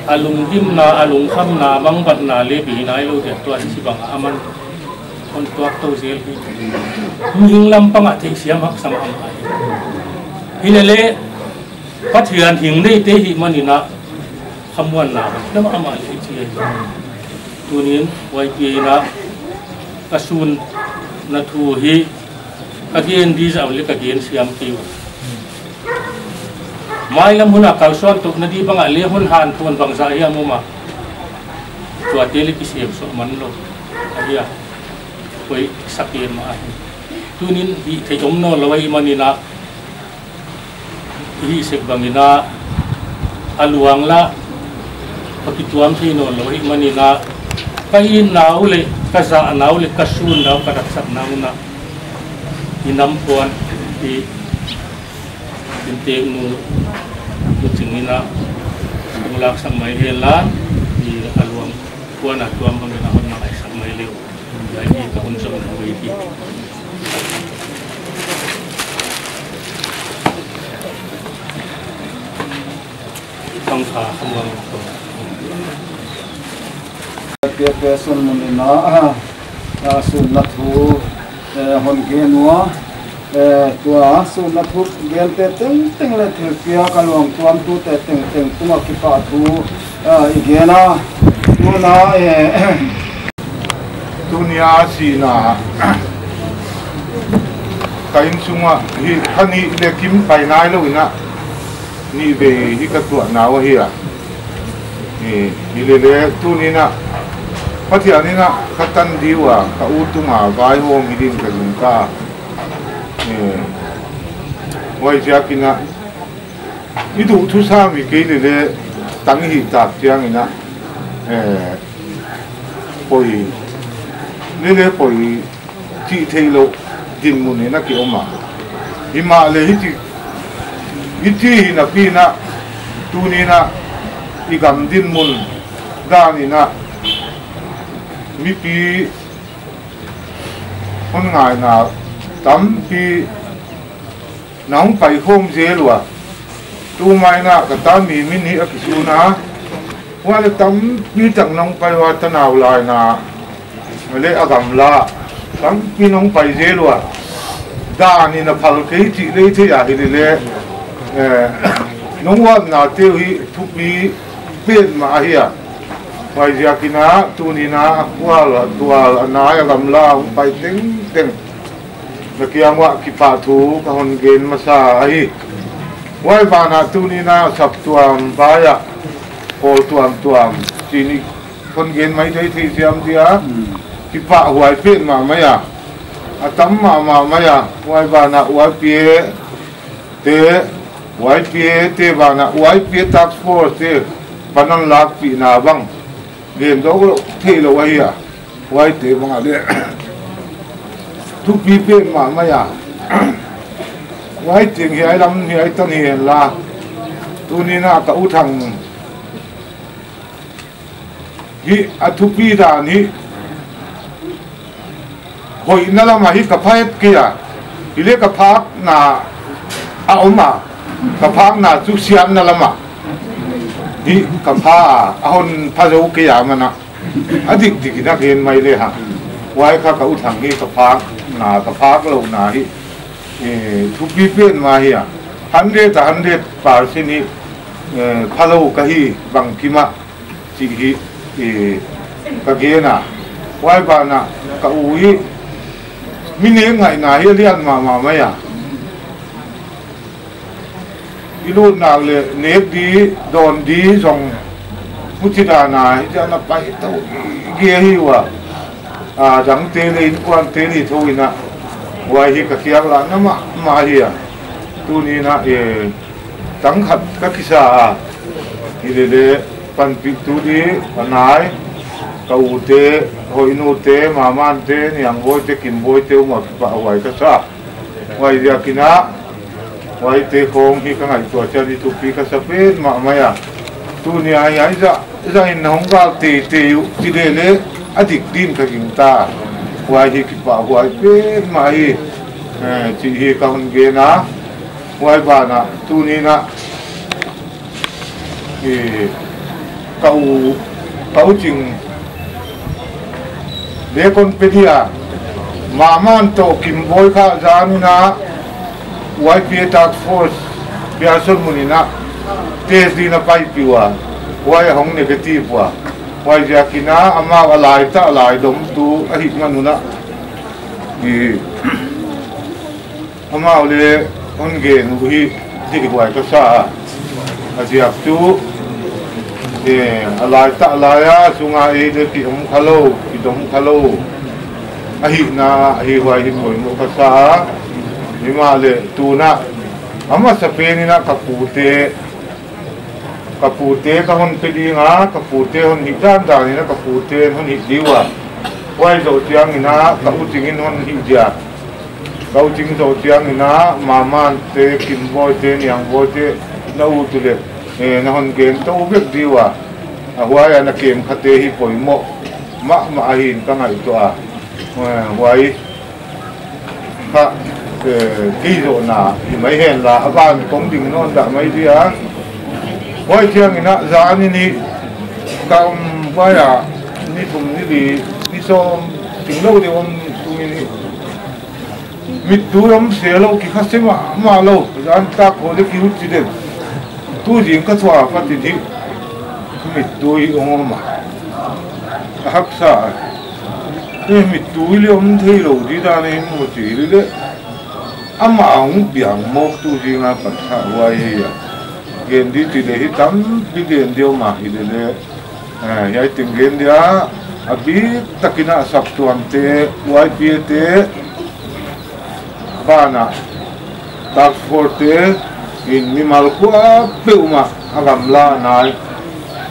A lunggimna, a lungkhamna, mangbatna leh bei nailou dia tuan chibang a aman hon tuak tou zel hi. Mihing lam pang a theihsiam haksa mahmah hi. Himahleh, Pathian hing neite hihman in a, khamuanna, na mahmah leh chi ahi. Tuni in, Y P A in a, ka sunna thu hi, ka gen di zah leh ka gen siam kei uh. Mailam hun a kalsuan tou na di bang a leh hun hanthawn bangzah hiam om a. Tuate leh kisem sawh man lou. Ahia. Koi sa petmah ahi. Tuni in hih theih om nawnlou ahihman in a, i hih sek bang in a, a luang lah, ka kituam thei nawnlou ahihman in a, ka itna uh leh, ka zahna uh leh, ka sunna uh, ka daksakna uh in a, i nam puan, i, innteeknu, Nu Ching in a, hon laksak mai hen la, i a luang puan a tuam bang in a hon na ngaihsak mai leh uh. Hiai hi ka hun zong uh hi. Pepe Sunmun in a, a, sunna thu, eh, hon gen ua, eh, tua sunna thu gente tengteng leh thilpiak a luang tuamtute tengteng tungah kipahthu, eh, i gen a. Tuna, eh, tuni a sihna ka innsung ah hi kha nih leh kim pai nailou in a, nih vei hi ka tuahna uh ahi a. Eh, hilele tuni in a Pathian in a ka tan di ua, ka u tunga vaihawm hi din ka gingta. Eh, huaiziak in a i duhthusam hi kei lele tang hi tak chiang in a, eh, poi, lele poi chih theihlouh dinmun in a ki om a. Himahleh hichi, hichi hi napi in a, tuni in a i gam dinmun dan in a mipi hon ngaihna tampi na hong pai khawm zel ua. Tuma in a ka tan mi min hi a kisun a. Huan leh tampi tak na hong pai ua, tanau laina leh a gamla tampi na hong pai zel ua. Dan in a phal kei chih lei thei a hilele, eh, na hon uapnate uh hi thupi petmah ahi a. Huaiziak in a tuni in a a khual, a tual, a nai, a gamla hong pai tengteng na kiang uah kipahthu ka hon gen masa ahi. Huai banah tuni in a saptuam vai ah, kawl tuamtuam chih nih hon gen mai thei thei siam dia. Hmm. Kipahhuai petmah mai a. A tam mahmah mai a. Huai banah Y P A te, Y P A te banah, Y P A Task Force te pan hon lakpihna bang gen dawk theihlouh ahi a. Huaite bang a leh thupi petmah mai a. Huai teng hiai lam hiai tan hi henla, tuni in a ka u Thang hi a thupi dan hi hoihna lam ah hi ka pha het kei a. Hileh ka phakna a om a. Ka phakna chu siatna lam ah hi ka pha a, a hon pha zou kei a, mana a dikdik in a gen mai le hang. Huai kha ka u Thang hi ka phakna, ka phaklouhna hi, eh, thupi petmah hi a. Hundred a hundred percent hi, eh, phalou ka hi bangkim ah chih hi, eh, ka gen a. Huai banah ka u hi mi nek ngaihna hi a lian mahmah mai a. I lut nak leh nek di, dawn di zong huchi dan a, hichi a na pai tou gige hi ua. A, dangte leh innkuante leh thou in a, huai hi ka khiaklahna mahmah hi a. Tuni in a, eh, tang khat ka kisa a. Hilele panpihtu di, a nai, ka u te, Hoihnu te, Maman te, Niangboi te, Kimboi te, um a kipahhuai ka sa. Huaiziak in a, huaite khawng hi ka ngaihtuah chiang in thupi ka sa petmah mai a. Tuni a hiai zah, zah in na hong gal teitei uh chih lele a dik din ka gingta. Huai hi kipahhuai petmah hi, eh, chih hi ka hon gen a. Huai banah tuni in a, eh, ka u, ka u Ching, leh kon pe dia, Maman toh Kimboi kha zan in a Y P A Task Force Pialsawlmun in a test di na paipih ua, huai a hong negative ua. Huaiziak in a amau a lai ta, a lai dom tu ahihman un a, i amau leh hon gen uh hi deihhuai ka sa a. A ziak chu, eh, a lai ta lai a, sunga ei leh ki om khalou, ki dom khalou ahihna, ahi huai hi poimoh ka sa a. Himahleh tuna, a masapen in a ka pute, ka pute ka hon pe ding a, ka pute hon hih dandan in a ka pute hon hih di ua. Huai zoh chiang in a ka u Ching in hon hih dia. Ka u Ching zoh chiang in a Maman te, Kimboi te, Niangboi te, na ut uleh, eh, na hon gen tou vek di ua. A huai a na kem khate hi poimoh mahmah ahi in ka ngaihtuah a. Eh, huai kha, eh, kei zohna hi mai henla, a ban kong ding nawn dah mai dia. Huai chiangin a zan ni nih ka om vai a, ni thum ni li, ni sawm, ting lou deuh om tung ni nih. Mittui om se lou, kikha se mahmah lou, zan tak khawng leh ki hut chi den. Tu zing ka thuak a pat in hi mittui om a. A haksa. Mittui leh om thei lou di dan in mu chi leh. Amah hong piang mawk tu zing a pat sa huai hi a. Gen di chi leh hi tampi gen di om a hi leh leh. Eh, hiai teng gen dia, a bik takin a saptuam te, Y P A te, banah, task force te, in mimal kuapeuhmah, a gamla nai,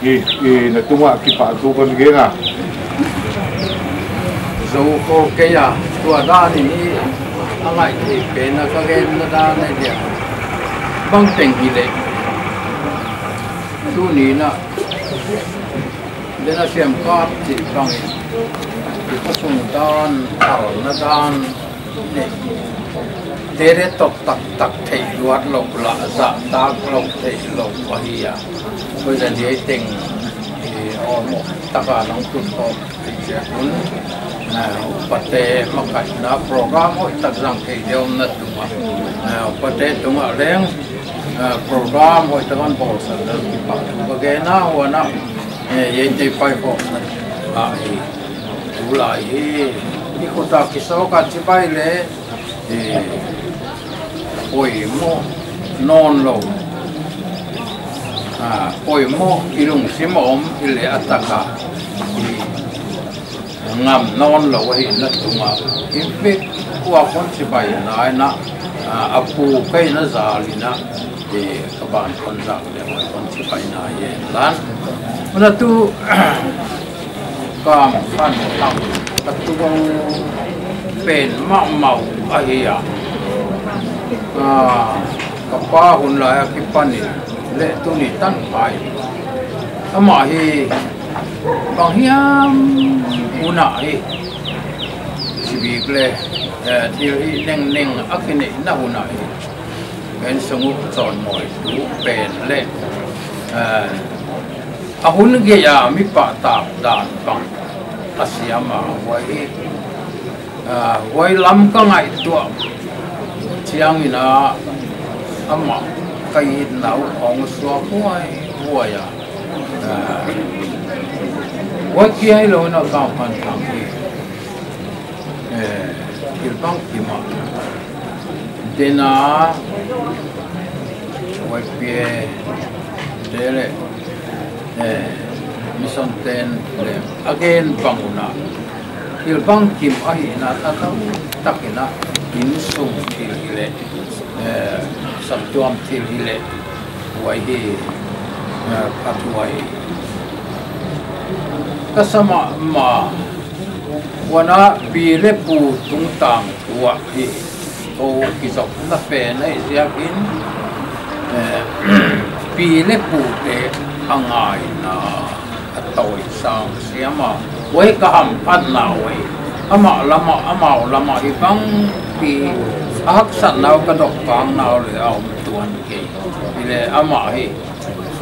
i, i na tungah kipahthu kon gen a. Zou khol kei a, tua dan in i, a ngaihtuah pen a ka genna dan ahi dia. Bangteng hi leh. Tuni in a, Dena siam kap chih bangin, i khosung dan, thalna dan, tere tok taktak theih luat lou lah, zahtak lou theih lou ahi a. Koi zan hiai teng, i, om taka nang tun khawm theih chiat un, a, upate makaihna program hoihtak zang thei deuh na tungah, a, upate tungah leng, a, program hoihtak a bawlsak dan kipahthu ka gen a, huan a, eh, hiaite pai khawm na, a, hi, tulai hi, i khut a kisawk a chibai leh, eh, poimoh nawn lou, a, poimoh i lungsim a om i leh a taka, i, ngam nawn lou ahihna tungah, i vek ua kon chibai nai in a, a, a pu kei na zal in a, i, ka ban kon zak leh huai kon chibai nai yen lan. Huan a tu, kam khan thang, ka tugou pen mahmah uh ahi a. A, ka pa hun lai akipanin, leh tuni tan pai. Amah hi, bang hiam hun a hi. Chibik leh, eh, thil hih nengneng a kineihna hun a hi. Pen sung uh chawnmawitu pen leh, eh, a hun gei a mi pahtak dan bang a siam a huai hi. A, huai lam ka ngaihtuah chiangin a, amah ka itna uh hong suak huaihuai a. A, huai kia hilou in a kam khan thang hi. Eh, thil bangkim a. Dena, huai pia, te leh, eh, mission ten leh, a gen bang un a. Thil bangkim ahihna, a tam takin a, innsung thil hi leh, eh, saptuam thil hi leh, huai hi, eh, phathuai. Ka sa mahmah, huan a pi leh pu tungtang tuah hi. Kou kizopna pen ahih ziakin, eh, pi leh pute a ngaihna a tawisang siam a. Huai ka hamphatna uh ahi. Amau lam ah, amau lam ah hi bangpi a haksatna uh ka dok kangna uh leh a om tuan kei. Hi leh amah hi,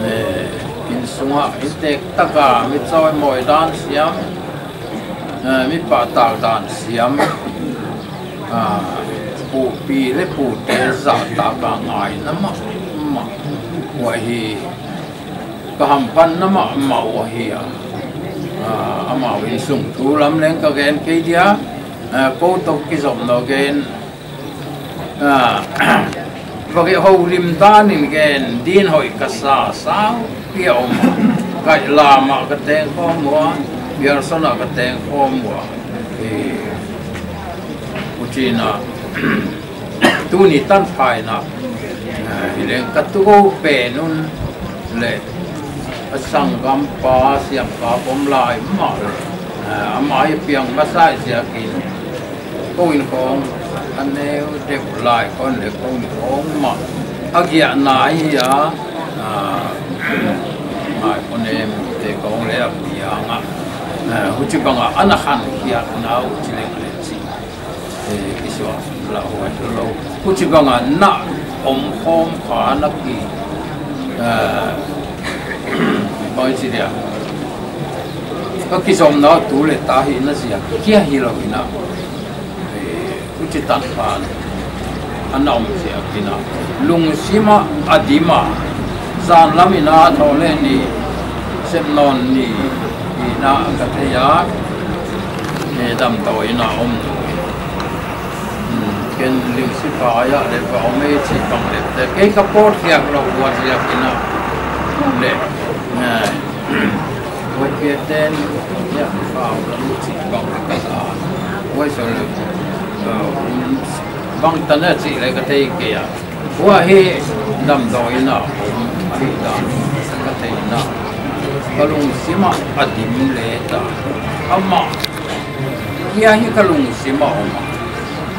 eh, innsung ah, inntek tak a mi chawimawi dan siam, eh, mi pahtak dan siam, ah, pu, pi leh pute zahtak a ngaihna mahmah. Huai hi ka hamphatna mahmah uh ahi a. Ah, amau innsung thu lam leng ka gen kei dia, ah, kou toh kizopna uh gen, ah, va ki houlim dan in gen, din hoih ka sa, saupi a om. Kaihlam ah ka teng khawm ua, Pearson ah ka teng khawm ua. Eh, huchiin a, tuni tan phain a, ah, hi leng ka tugou pen un leh, a sanggampa, siampa pom lai mah leh, ah, amah hi piang masa ziakin, kou in khawng a neu deuh lai khawng leh kou in khawng mah a giahna hi a, ah, ngai khawng em te khawng leh a piang a, ah, huchibang a ana khankhiatna uh chi leng leh chi. Eh, kisuah lauhuai lou. Huchibang a na om khawm kha na ki, eh, Pai chi dia. Ka kizomna tu leh ta hi na zia kia hi lo ina. Eh, uchi tan pan. Ana om zia kina. Lungsima adima. Zan lam ina tho le ni. Sem non ni. Ina ka thei a. Eh, dam to ina om. Hmm, ken ling si pa ya le pa om e chi pang le. Te kei ka pawt hiak lo wa zia kina. Le. Eh. Wai ke ten ya pa om lo chi pang le ka sa. Wai so le. Eh, bang tan a chi le ka thei kei a. Hua hi damdawi ina om ahi dan ka theihna. Ka lungsima a dim le ta. Ama, hia hi ka lungsima om.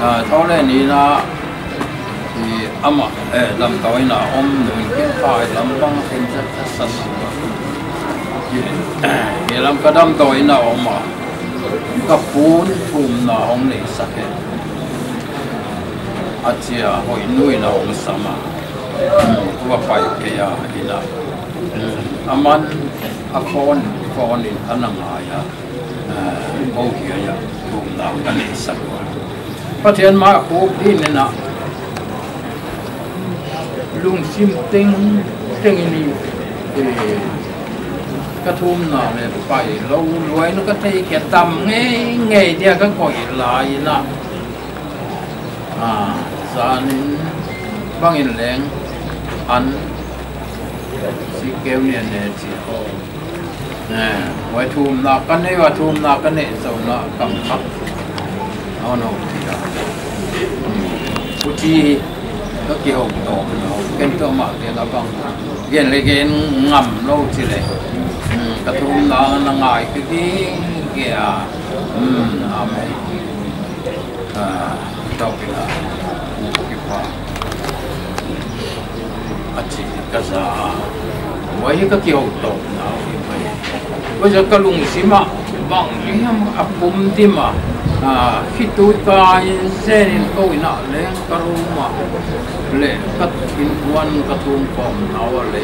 Ah, tho le ni ina, i ama, eh, damdawi ina om nun kin pai lam bang kin sa sa sa. I, eh, i lam ka damdawi ina om a. Ka pun thumna hong nei sak e. A chia hoih nui na hong sam a. Tua pai kei a ina. Aman a phone, phone in ana ngai a. Ko hia ya thumna ka nei sak ua. Pathian mai a khuk din ina. Lungsim teng, teng ini, eh, ka thumna le pai lou luai na ka thei kei tam ngei ngei dia ka koih lai ina. Ah, zanin bangin leng an si keu ni ne chi ho. Eh, wai thumna ka nei, wai thumna ka nei, zauna kam kha. Au no. Uchi ka kihou to, no. Ken to ma, ken a bang. Gen le gen ngam lo chi le. Hmm, ka thumna na ngai ki ki, ki a. Hmm, amen. Ah, tau pila. Kipa. A chi ka za. Wai ka kihou to na hi mai. Ko za ka lungsima bang hiam a pum dima. Ah, khitui ka in zen in ko ina leng ka ruma. Le ka in wan ka thum kom na wa le.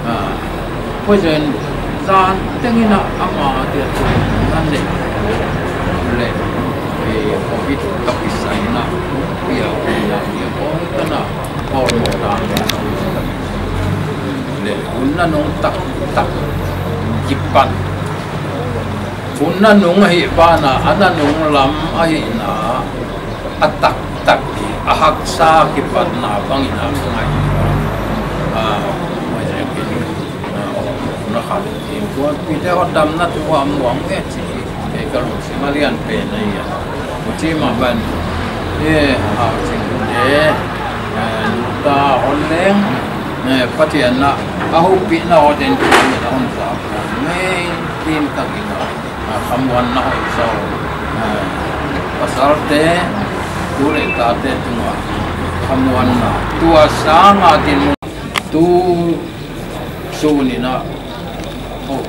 Ah, ko zen zan teng ina ama dia tu na le. Le, eh, covid ka pisa ina. Pia ina, pia ko kana. Paul Motan. Le, hun nanung taktak kipan. Hun nanung ahi bana, a nanung lam ahihna, a taktak hi, a haksa kipatna bangin a ngai. Ah, mai zek in, ah, na khat in kuan pite hot damna tu a muang nge chi. Kei ka lungsim a lian pen ahi a. Huchi mah ban. E, hau ching e. E, ta hon leng. E, Pathian na. A hupihna hon den tu ni na hon sa. Ngei tin ka gina. A, khamuanna hon sa. E, pasal te. Tu le ta te tu ma. Khamuanna. Tua sang a din tu su ni na. Oh.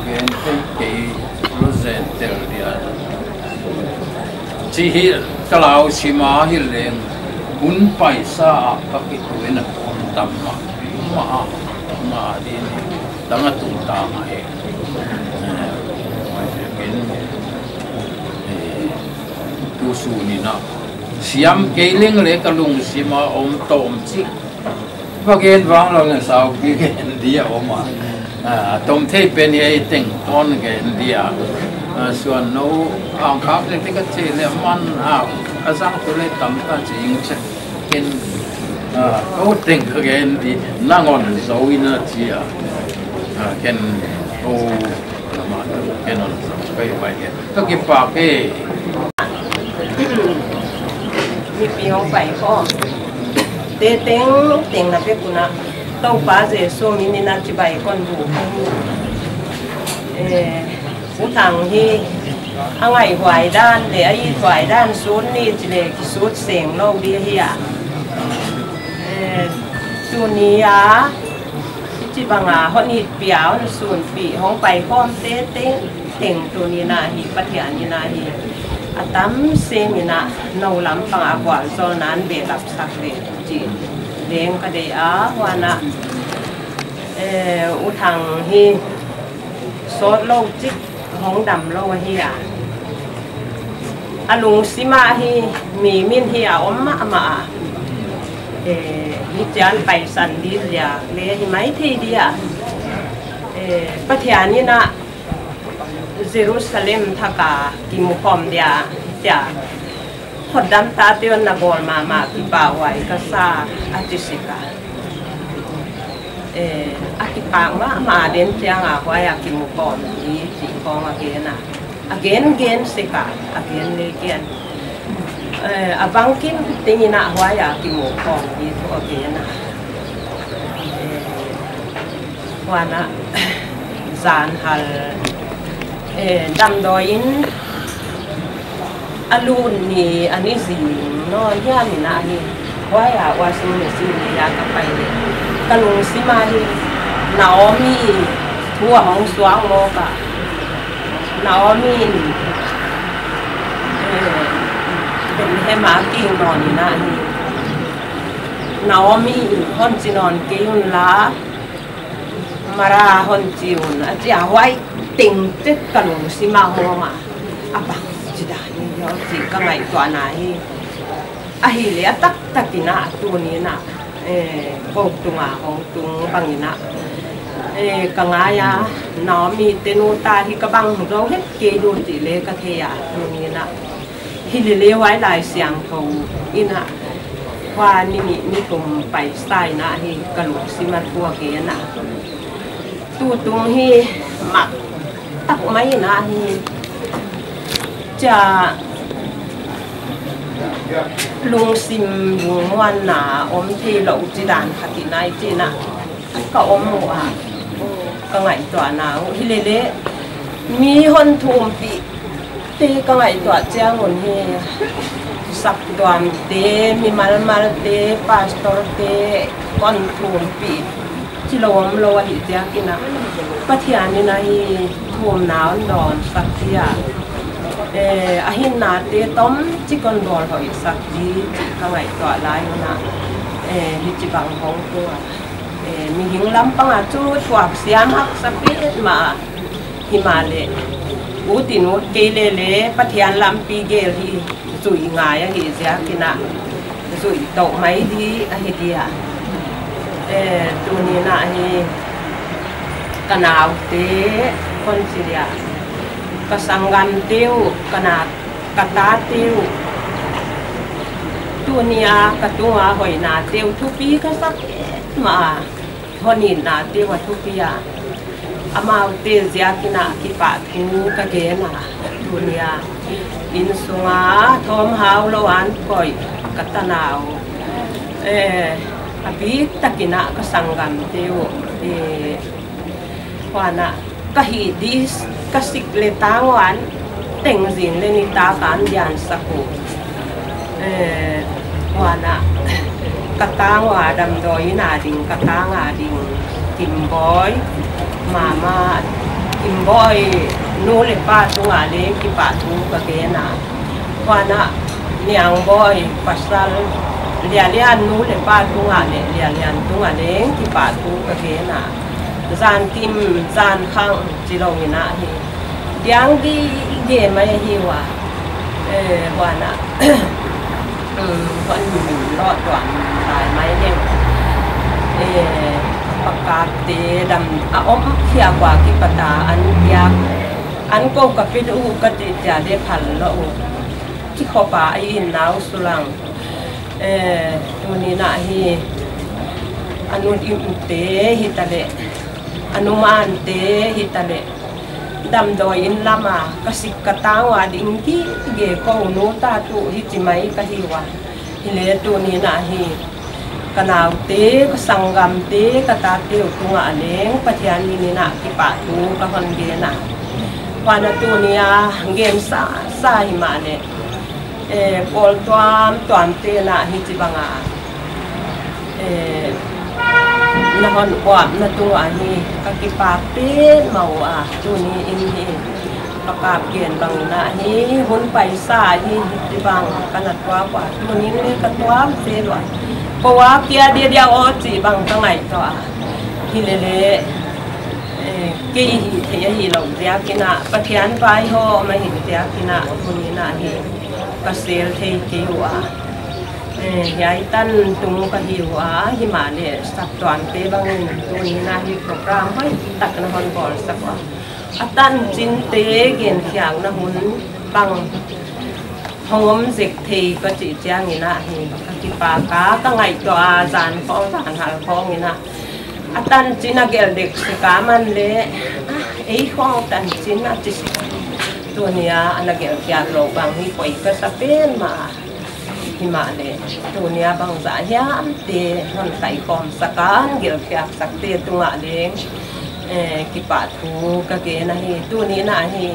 Gen te kei. Lo zen tel dia. Chi hi ka lau sima hi leng hun paisa a ka kituina kon tam ma. Ma, ma din tang a tung ta ma he. Eh, eh, tu su ni na. Siam kei leng le ka lungsima om tom chi. Va gen vang lou na sau pi gen dia om a. Ah, tom thei pen hi ei teng ton gen dia. Ah, suan nou ang khak le te ka che le man a, a zang tu le tam ta ching che. Ken, ah, ko teng ka gen di nangon zo ina chia. Ah, ken, oh, lama ken on zo kai pai ken. Ka kipak e. Mipi hong pai khawm. Te teng, teng na pe kuna. Toupa Jesu min in a chibai kon bu. Eh, U Thang hi. A ngaihhuai dan, le a ithuai dan, sun ni chi le kisut seng lou di hi a. Eh, tuni a. Hichibang a hon it pia, hon sunpih, hong pai khawm te teng, teng tuni na hi, Pathian in a hi. A tam sem in a, nou lam pang a gualzawlna hon behlap sak le, chi leng ka deih a, huan a. Eh, U Thang hi sawtlou chik, hong damlou ahi a. A lungsim ah hi mi min hi a om mahmah a. Eh, hichi'n paisan di ziak leh hi maithei di a. Eh, Pathian in a Jerusalem thak ah kimu khawm dia, tia. Hotdamtate hon na bawl mahmah, kipahhuai ka sa, a chi sek a. Eh, a kipak mahmah den chiang a huai a kimu khawm di chih khawng a gen a. A gen gen sek a, a gen leh gen. Eh, a bangkim teng in a huai a kimu khawm di thu a gen a. Eh, Huan a, zan hal, eh, damdawi in a lut ni a ni zing nawn hiam in a hi. Huai a washing machine ni a ka pai leh, ka lungsim ah hi Naomi thu a hong suak mawk a. Naomi in, eh, Bethlehem a kimu nawn in a hi. Naomi in hon chi nawn kei un la, Mara hon chi un, a chi a, huai teng chet ka lungsim a hong a, a bang chi dan ni hiam chih ka ngaihtuahna hi. Ahihleh a taktak in a tuni in a, eh, kou tung a hong tung bang in a, eh, ka ngai a, Naomi te nu ta hi ka bang zou het kei di chih leh ka thei a, tuni in a. Hilele huai Laisiangthou in a, huai ni nih ni thum paisa in a hi ka lungsim a thu a gen a. Tutung hi mak tak mai in a hi. Chia lungsim lungmuanna om theilou chi dan khat in a i chi in a. Ka om ua, ka ngaihtuahna uh hilele, mi hon thumpih te ka ngaihtuah chiang un hi, saptuamte, mimal malte, pastorte hon thumpih chilou omlou ahih ziak in a, Pathian in a hi thumna hon dawnsak hi a. Eh, a hinnate tomchik hon bawlhoihsak hi chih ka ngaihtuah lai un a, eh, hichibang hong tung a. Eh, mihing lam pang a chu thuak siam haksa petmah a. Himahleh, ut in ut kei lele, Pathian lampi gel hi zui ngai ahih ziak in a, zui tou mai di ahi di a. Eh, tuni in a hi ka naute, kon chi dia, ka sanggamte uh, ka na, ka tate uh, tuni a ka tung a hoihnate uh thupi ka sa petmah a. Hon itnate uh a thupi a. Amaute ziak in a kipahthu ka gen a. Tuni a innsung a thawmhau lou a koih ka tanau, eh, a biktak in a ka sanggamte uh, eh, huan a ka hih di, ka sik leh tang uan, teng zing leh nitak a hon diansak uh. Eh, huan a ka tang ua damdawi in a ding, ka tang a ding, Kimbawi, mama, Kimbawi nu leh pa tung a leng kipahthu ka gen a. Huan a Niangbawi pasal, Lialian nu leh pa tung a leh Lialian tung a leng kipahthu ka gen a. Zankim, Zankhang chilou in a hi diang gige mai hi ua. Eh, huan a, um, huan lawh tuan lai mai leng. Eh, pakapte dam a om khia ua kipat a an piak, an kou ka pit uh ka ti chia leh phal lou uh. Kikhop a i in nau sulang. Eh, tuni in a hi, a nu imte hitaleh, a nu mante hitaleh, damdawi in lam a ka sik ka tang ua ding gige, kou nu ta tuh hichi mai ka hi ua. Hileh tuni in a hi ka naute, ka sanggamte, ka tate uh tung a leng Pathian min in a kipahthu ka hon gen a. Huan a tuni a gen sa sa himahleh, eh, pawl tuamtuamte in a hichibang a, eh, na hon uap na tung a hi ka kipak petmah ua. Tuni in hi ka kap gen bang in a hi hun paisa hi hichibang ka na tuak ua. Tuni in leng ka tuak zel ua. Kou a kia dia dia aw chih bang ka ngaihtuah a. Hilele, eh, kei hihtheih ahihlouh ziakin a, Pathian vaihawm ahi ziakin a, tuni'n a hi ka sel thei kei ua. Eh, hiai tan tung ka hi ua, himahleh saptuamte bangin tuni'n a hi program hoihtak na hon bawlsak ua. A tanchinte genkhiakna hun bang hong om zek thei ka chih chiangin a hi ka kipak a, ka ngaihtuah a, zan khawng zan hal khawngin a, a tanchin a gelh dek sek a, aman leh, ah, ei khawng tanchin a chi sek. Tuni a ana gelhkhiak lou bang hi poi ka sa pen mah. Himahleh tuni a bangzah hiamte hon kaikhawmsak a, hon gelhkhiaksakte tungah leng, eh, kipahthu ka gen ahi. Tuni'n a hi,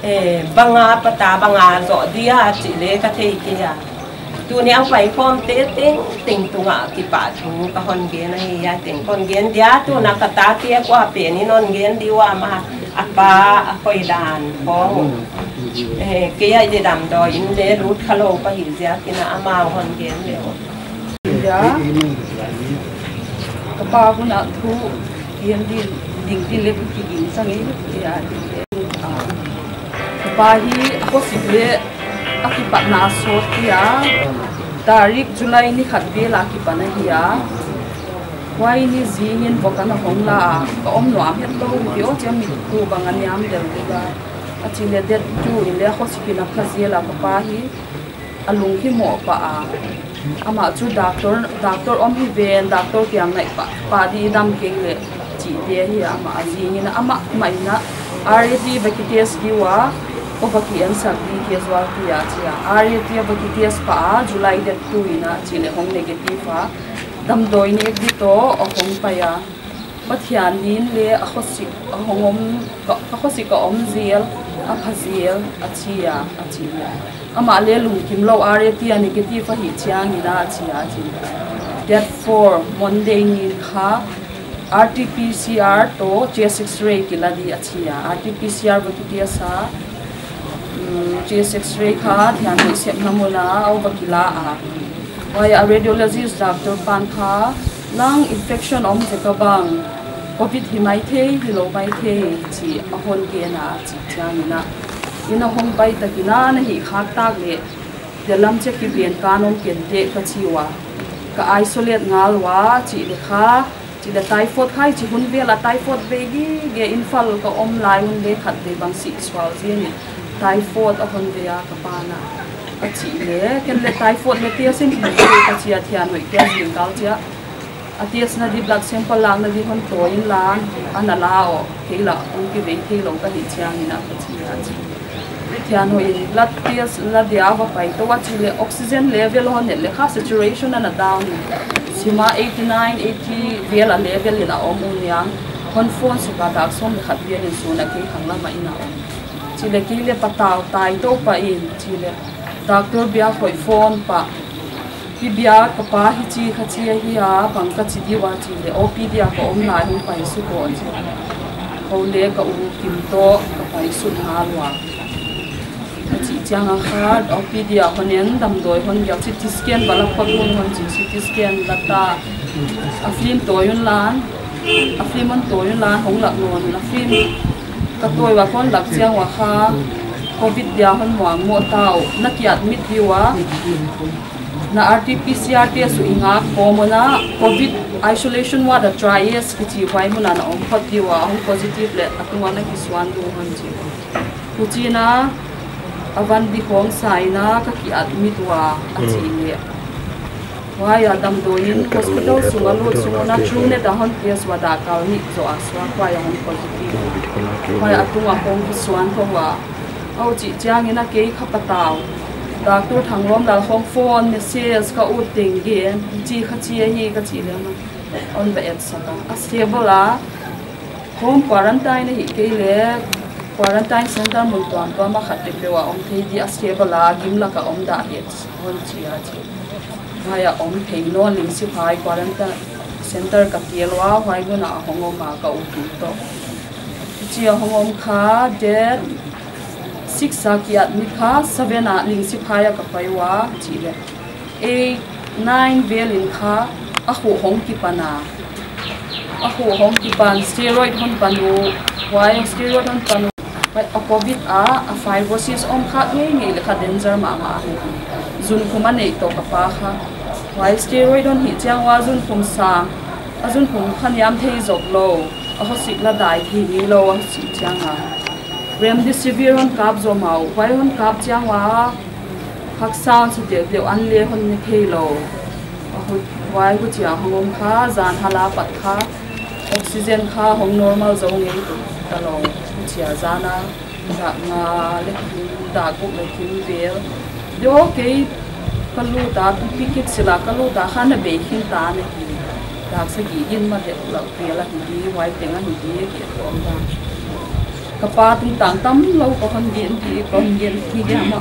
eh, bang a pat a bang a zoh dia chih leh ka thei kei a. Tuni a hong paikhawmte tengteng tungah kipahthu ka hon gen ahi. Hiai teng kon gen dia, tuni a ka tate kuapen in hon gen di ua, amah a pa a hoih dan khawng. Eh, kei a i damdawi in leh lut khalou ka hih ziakin a, amah hon gen leh. Ka pa hun a thu gen ding, ding ding leh kiging sang e, kei a ding leh. Ah, ka pa hi a khosik leh a kipatna sawt hi a, tarik July ni khat vel a kipan ahi a. Huai ni zingin vok ana hong la a, ka om nuam hetlou, video chiang mi tu bang a niam del ding a. A chih leh date two in leh a khosik in a pha zel a, ka pa hi a lunghimawh pah a. Amah chu doctor, doctor om hi ven, doctor kiang naih pah, pah di, i dam kei leh chihte hi a. Amah a zingin a, amah mah in a R A T va kitest di ua, kou va ki ensak di casualty a chi a. R A T va kitest pah a, July date two in a chih leh hong negative a. Damdawi nek di toh a hong pai a. Pathian in leh a khosik a hong om, ka, ka khosik a om zel, a pha zel, a chi a, a chi a. Amah leh lungkim lou, R A T a negative ahih chiangin a chi a, a chi. Date four, Monday ni kha, R T P C R toh chest X-ray kila di a chi a. R T P C R va kitest a, mm, chest X-ray kha Thianhoih sepna mun a va kila a. Huai a radiologist doctor pan kha lung infection om zek a bang, covid hi maithei, hilou maithei chih a hon gen a, chih chiangin a, inn a hong pai takin a, na hih khak tak leh, dia lam chiah kiven ka om kei dek ka chi ua. Ka isolate ngal ua, chih leh kha, chih leh typhoid kha, chih hun vel a typhoid vei gige, Imphal ka om lai hun leh khatvei bang sih sual zen in, typhoid a hon vei a ka pa'n a. A chih leh, ken leh typhoid leh test in ka chi a, Thianhoih test in kal chiah. A test na di blood sample lakna di hon tawi inla, ana la aw, kei lah hong kivei theilou ka hih chiangin a ka chi a chi. Thianhoih in blood test la dia va pai tou a, chih leh oxygen level hon et leh kha saturation ana down in. Sim a eighty nine, eighty vel a level in a om uh nia. Hon phone suk a, dak sawm leh khat vel in sun a kei khang lam ah in a om. Chih leh kei leh patau tai tou pah in, chih leh doctor Biakhoih phone pah. Hi Bia, ka pa hichi kha chi ahi a, bang ka chi di ua chih leh, O P D a ka om lai hong pai suk aw chi. Kou leh ka u Kim toh ka pai suk ngal ua. A chih chiang a kha, O P D a hon en, damdawi hon gelh, C T scan va la phot un hon chi, C T scan la ta. A film tawi unla, a film hon tawi unla, hong lak nawn, a film ka tawi ua kon lak chiang ua kha, covid dia hon muangmoh ta uh, na ki admit di ua. Na R T P C R test uh i ngak kawm un a, covid isolation ward a triage kichi huai mun a na om phot di ua, hong positive leh a tung a na kisuan di uh hon chi. Huchiin a, a van di hong sa in a ka ki admit ua, a chi leh. Huai a damdawi in hospital sung a lut sung un a TrueNat a hon test ua, dak kal nih zoh a suak, huai a hon positive. Huai a tung a hong kisuan tou ua. Huchih chiangin a kei kha patau. Doctor Thanglawmlal hong phone message ka ut teng gen, chi kha chi ahi ka chih leh amah hon va etsak a. A stable a, home quarantine ahih kei leh quarantine center mun tuamtuam a khat peuhpeuh a om thei di, a stable a, gim lak a om dah het hon chi a chi. Huai a om thei nawn, Lingsiphai quarantine center ka tel ua, huai mun a hong om a ka u Kim toh. Chi a hong om kha, date six a ki admit kha, seven a Lingsiphai a ka pai ua, chih leh. Eight, nine vel in kha, a khuh hong kipan a. A hu hong kipan steroid hon pan uh, huai steroid hon pan uh. Huai a covid a, a fibrosis om kha ngeingei leh kha danger mahmah hi. Zunkhum a neih toh ka pa kha. Huai steroid hon hih chiang ua zunkhum sang, a zunkhum kha niam thei zok lou, a hoihsak leh dai thei ngeilou a hoihsak chiang a. Remdesivir hon kap zomau, huai hon kap chiang ua, haksa sa deuhdeuh an leh hon ne theilou. A hu, huai huchia hong om kha, zan hal a pat kha, oxygen kha hong normal zou ngei tuk talou. Huchia zan a, dak nga leh kim, dak guk leh kim vel. Deuh kei ka lut a, pipi kik sila ka lut a kha na bei khin ta na hi. Dak sagih gin ma deuh lou vel ahi di, huai teng ahi di, ki tuam dan. Ka pa tungtang tamlou ka hon gen di, ka hon gen di dia ma.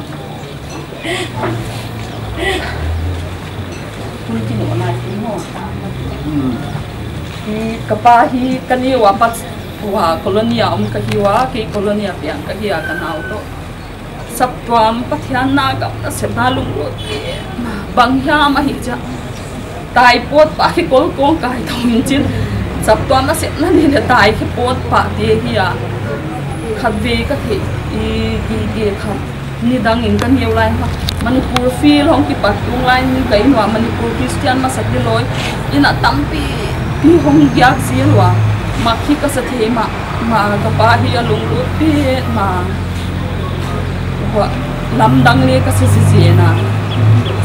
Kun ki no na ki no. Hmm. Hi ka pa hi ka neu a pat ua colony a om ka hi ua, kei colony a piang ka hi a ka nau toh. Saptuam Pathian na gam nasepna lunglut pi. Bang hiam ahi chia. Tai pawt pah khi kol kong kai thong chin. Saptuam nasepna ni leh tai khi pawt pah te hi a. Khatvei ka theih i, i, i khat. Nidang in ka neu lai ha. Manipur field hong kipat tung lai in ka inn ua Manipur Christian masa kilou. Inn a tampi mi hong giak zel ua. Mak hi ka sa thei mah, mah ka pa hi a lunglut pi mah. Huai lamdang leh ka sa zizen a.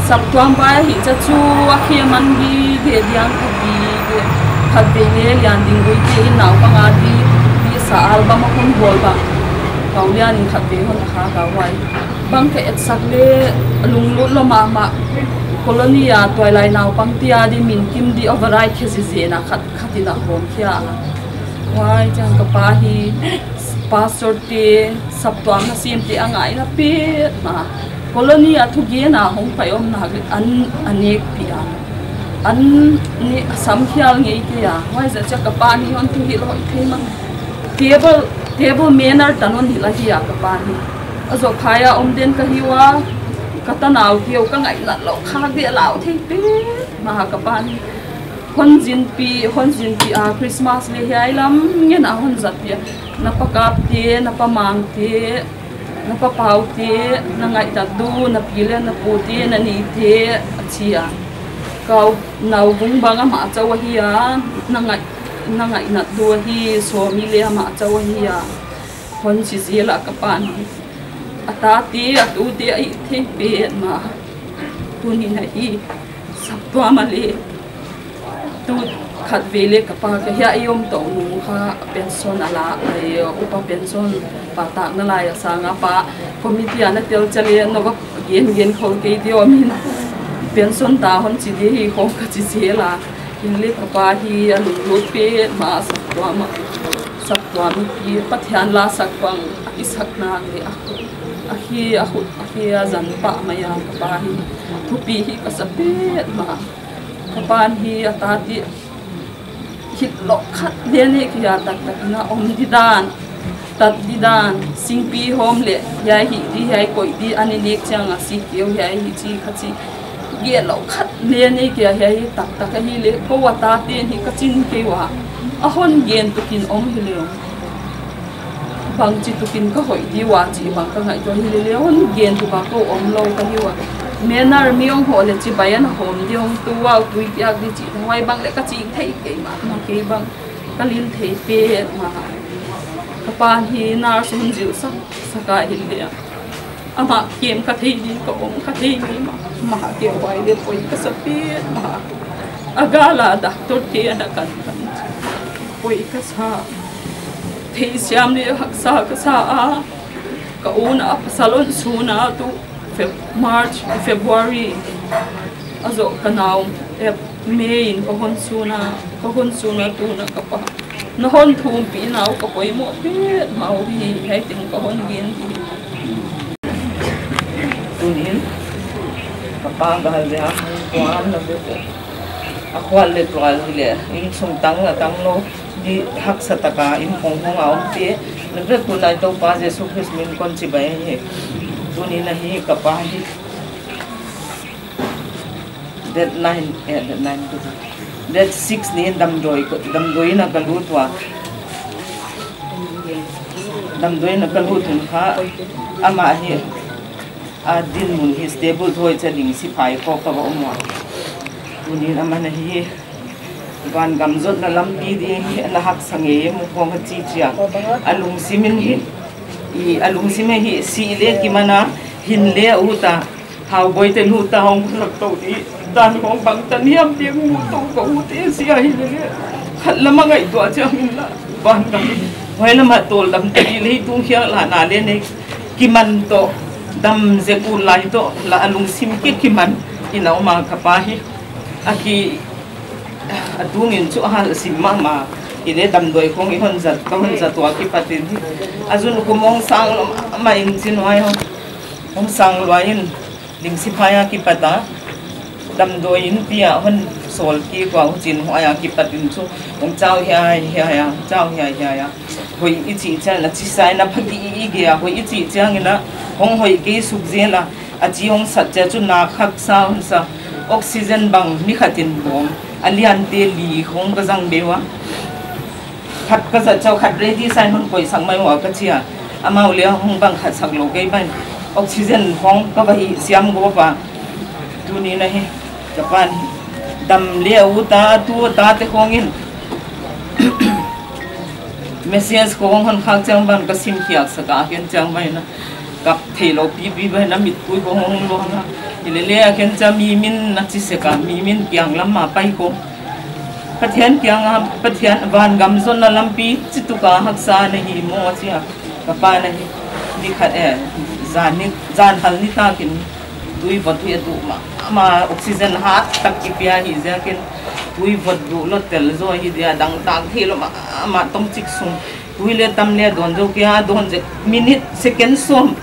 Saptuam vai hi chia chu a khi man gige diang kha gige. Khatvei leh Lian Ding Gui te in naupang a di, di sa album a hon bawl bang. Kau Lian in khatvei hon kha ka huai. Bang ka etsak leh lunglut lou mahmah. Colony a tuailai naupang te a di min kim di override khe zizen a khat, khat in a hon khia. Huai chiang ka pa hi pastor te, saptuam na sim te a ngaina pi mah. Colony a thugen a hong pai om nak leh an, an nek pi a. An ni a sam khial ngei kei a. Huai zah chia ka pa ni hon thuhilh hoih thei mah. Table, table manner tan hon hilh ahi a ka pa ni. A zoh phai a om den ka hi ua. Ka tanau kiu ka ngaihna lou khak dia lau thei pi mah ka pa ni. Hon zinpi, hon zinpi a Christmas leh hiai lam ngen a hon zat pi a. Na pa Kap te, na pa Mang te, na pa Pau te, na ngaihnat di uh, na pi leh na pu te, na ni te, a chi a. Kau nau vung bang amah chauh ahi a, na ngaih, na ngaihnat di uh ahi, Sawmi leh amah chauh ahi a. Hon chi zel a ka pa ni. A ta te, a tu te, a it thei pen mah. Tuni'n ahi, saptuam a leh. Tu khatvei leh ka pa ka hiai i om tou nung kha pension a la, ai, upa pension pa tak na lai a sang a pa committee a na tel chia leh na va gen gen khol kei di om in pension ta hon chi di hi khong ka chi zel a. Hinleh ka pa hi a lunglut pi mah saptuam a. Saptuam i pi Pathian la sak bang a kisak nak leh a. A khi a khut, a khi a zan pah mai a ka pa hi. Thupi hi ka sa pi mah. Ka pa hi a ta di hilh lou khat leh ne kia taktak na om di dan, tat di dan, singpi hom leh, hiai hi di, hiai koih di, ani nek chiang a si keu, hiai hi chi kha chi. Gel lou khat leh ne kia hiai hi taktak ahi leh, kou a ta te ni ka chin kei ua. A hon gen tukin om hi leh. Bangchi tukin ka hoih di ua chih bang ka ngaihtuah hi leh leh hon gen tuk a kou om lou ka hi ua. Manner mi hong hoh leh chibai a na hom di hong tu ua tui piak di chih huai bang leh ka chih thei kei mah mah kei bang ka lin thei pen mah. Ka pa hi nurse hon zil sak sak a hi leh. Amah kem ka thei di ka om ka thei ni mah mah kei huai leh poi ka sa pen mah. A gal a doctor te ana kan kan poi ka sa. Theisiam leh haksa ka sa a, ka u na pasal hon sun a tu Feb-, March, February a zoh ka nau, Ap-, May in ka hon sun a, ka hon sun a tu na ka pa. Na hon thumpih nau ka poimoh pi mah hi, hiai teng ka hon gen hi. Tuni'n, ka pa gal dia, kuan na bu. A khual leh tual hi leh, innsung tang a tang lou. Di haksa taka inn kong hong a om te. Na vek tulai Toupa Jesu Khrist min kon chibai hi. Tuni'n ahi ka pa hi. Date nine, eh, date nine tu. Date six ni in damdawi, damdawi in a ka lut ua. Damdawi in a ka lut hun kha, amah hi a dinmun hi stable thei chiang in sipai khawng ka va om ua. Tuni'n amah na hi vangam zotna lampi ding hi na haksa ngei em khawng a chi chiang. A lungsim in hi, i a lungsim in hi si le kiman a, hin le ut a, Haubawi te nu ta hong lak tou di. Dan hong bang tan hiam ding mu tou ka ut e sia hi le le. Khat lam a ngaihtuah chiang in la. Vangam. Huai lam a tawldam ta di le tung hiang la na le ne. Kiman toh. Dam zek ut lai toh. La a lungsim ke kiman. In a om a ka pa hi. A ki A tung in chu a hal sim mahmah. I le damdawi khawng i hon zat, ka hon zat ua kipat in. A zun kum hong sang lua mah in chin huai hong. Hong sang lua in, ling sipai a kipat a. Damdawi in pi a hon sawl kik ua huchi'n huai a kipat in chu. Hong chau hiai hiai a, chau hiai hiai a. Hoih i chih chiang in a chi sa in a phagih i gei a, hoih i chih chiang in a. Hong hoih kei suk zel a. A chi hong sat chiang chu na haksa hon sa. Oxygen bang ni khat in bawm. A lian te li hong ka zang be ua. Khat ka zat chiang khat ready sa in hon koih sak mai ua ka chi a. Amau le hong bang khat sak lou kei ban. Oxygen hong ka va hih siam gawp a. Tuni'n a hi. Ka pa in. Dam le ut a, tu ta te khawng in. Message khawng hon khak chiang ban ka sim khiak sak a ken chiang ban in a. Kap theilou pipi ban a mitpui khawng hong luang a. Hi le le a ken chiang mi min na chi sek a, mi min kiang lam a pai khawng. Pathian kiang a, Pathian vangam zotna lampi chi tuk a haksa na hi maw chi a. Ka pa na hi, ni khat e, zan ni, zan hal ni tak in tui vot hi a duh mahmah, oxygen hat tak kipia hi ziak in tui vot duh lou tel zaw hi dia dang tak theilou mahmah tawmchik sung. Tui le tam le dawn zou kei a, dawn zek minute second sawm.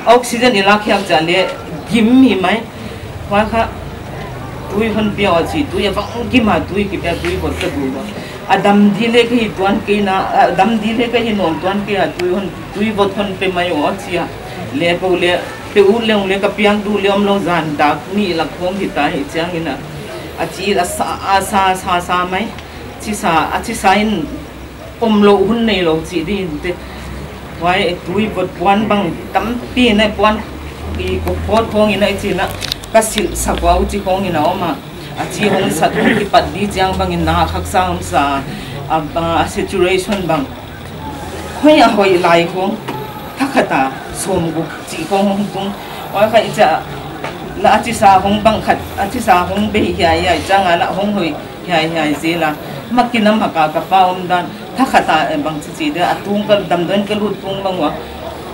Oxygen i lak khiak chiang le gim hi mai. Huai kha tui hon pia a chi, tui a vang gim a tui kipia tui vot ka duh ua. A dam di le ka hi tuan kei na, a dam di le ka hi nawn tuan kei a tui hon, tui vot hon pe mai ua chi a. Le ko le, pe ut le ung le ka piak duh le om lou zan dak nih lak khawng hi ta hi chiang in a. A chi a sa, a sa, sa, sa mai. Chi sa, a chi sa in om lou hun nei lou chi di in te. Huai tui vot puan bang tampi na puan i kawppawt khawng in a i chi na ka silh sak ua u chi khawng in a om a. A chi hong sat hong kipat di chiang bang in na haksa hong sa a, a, a saturation bang. Hoih a hoih lai khawng thakhat a sawmguk chi khawng hong tung. Huai kha i chi a la a chi sa hong bang khat, a chi sa hong bei hiai hiai chiang a la hong hoih. Hiai, hiai, zel a. Mak in a mak a ka pa om dan. Thakhat a, eh, bang chi chi dia. A tung ka damdawi in ka lut tung bang ua.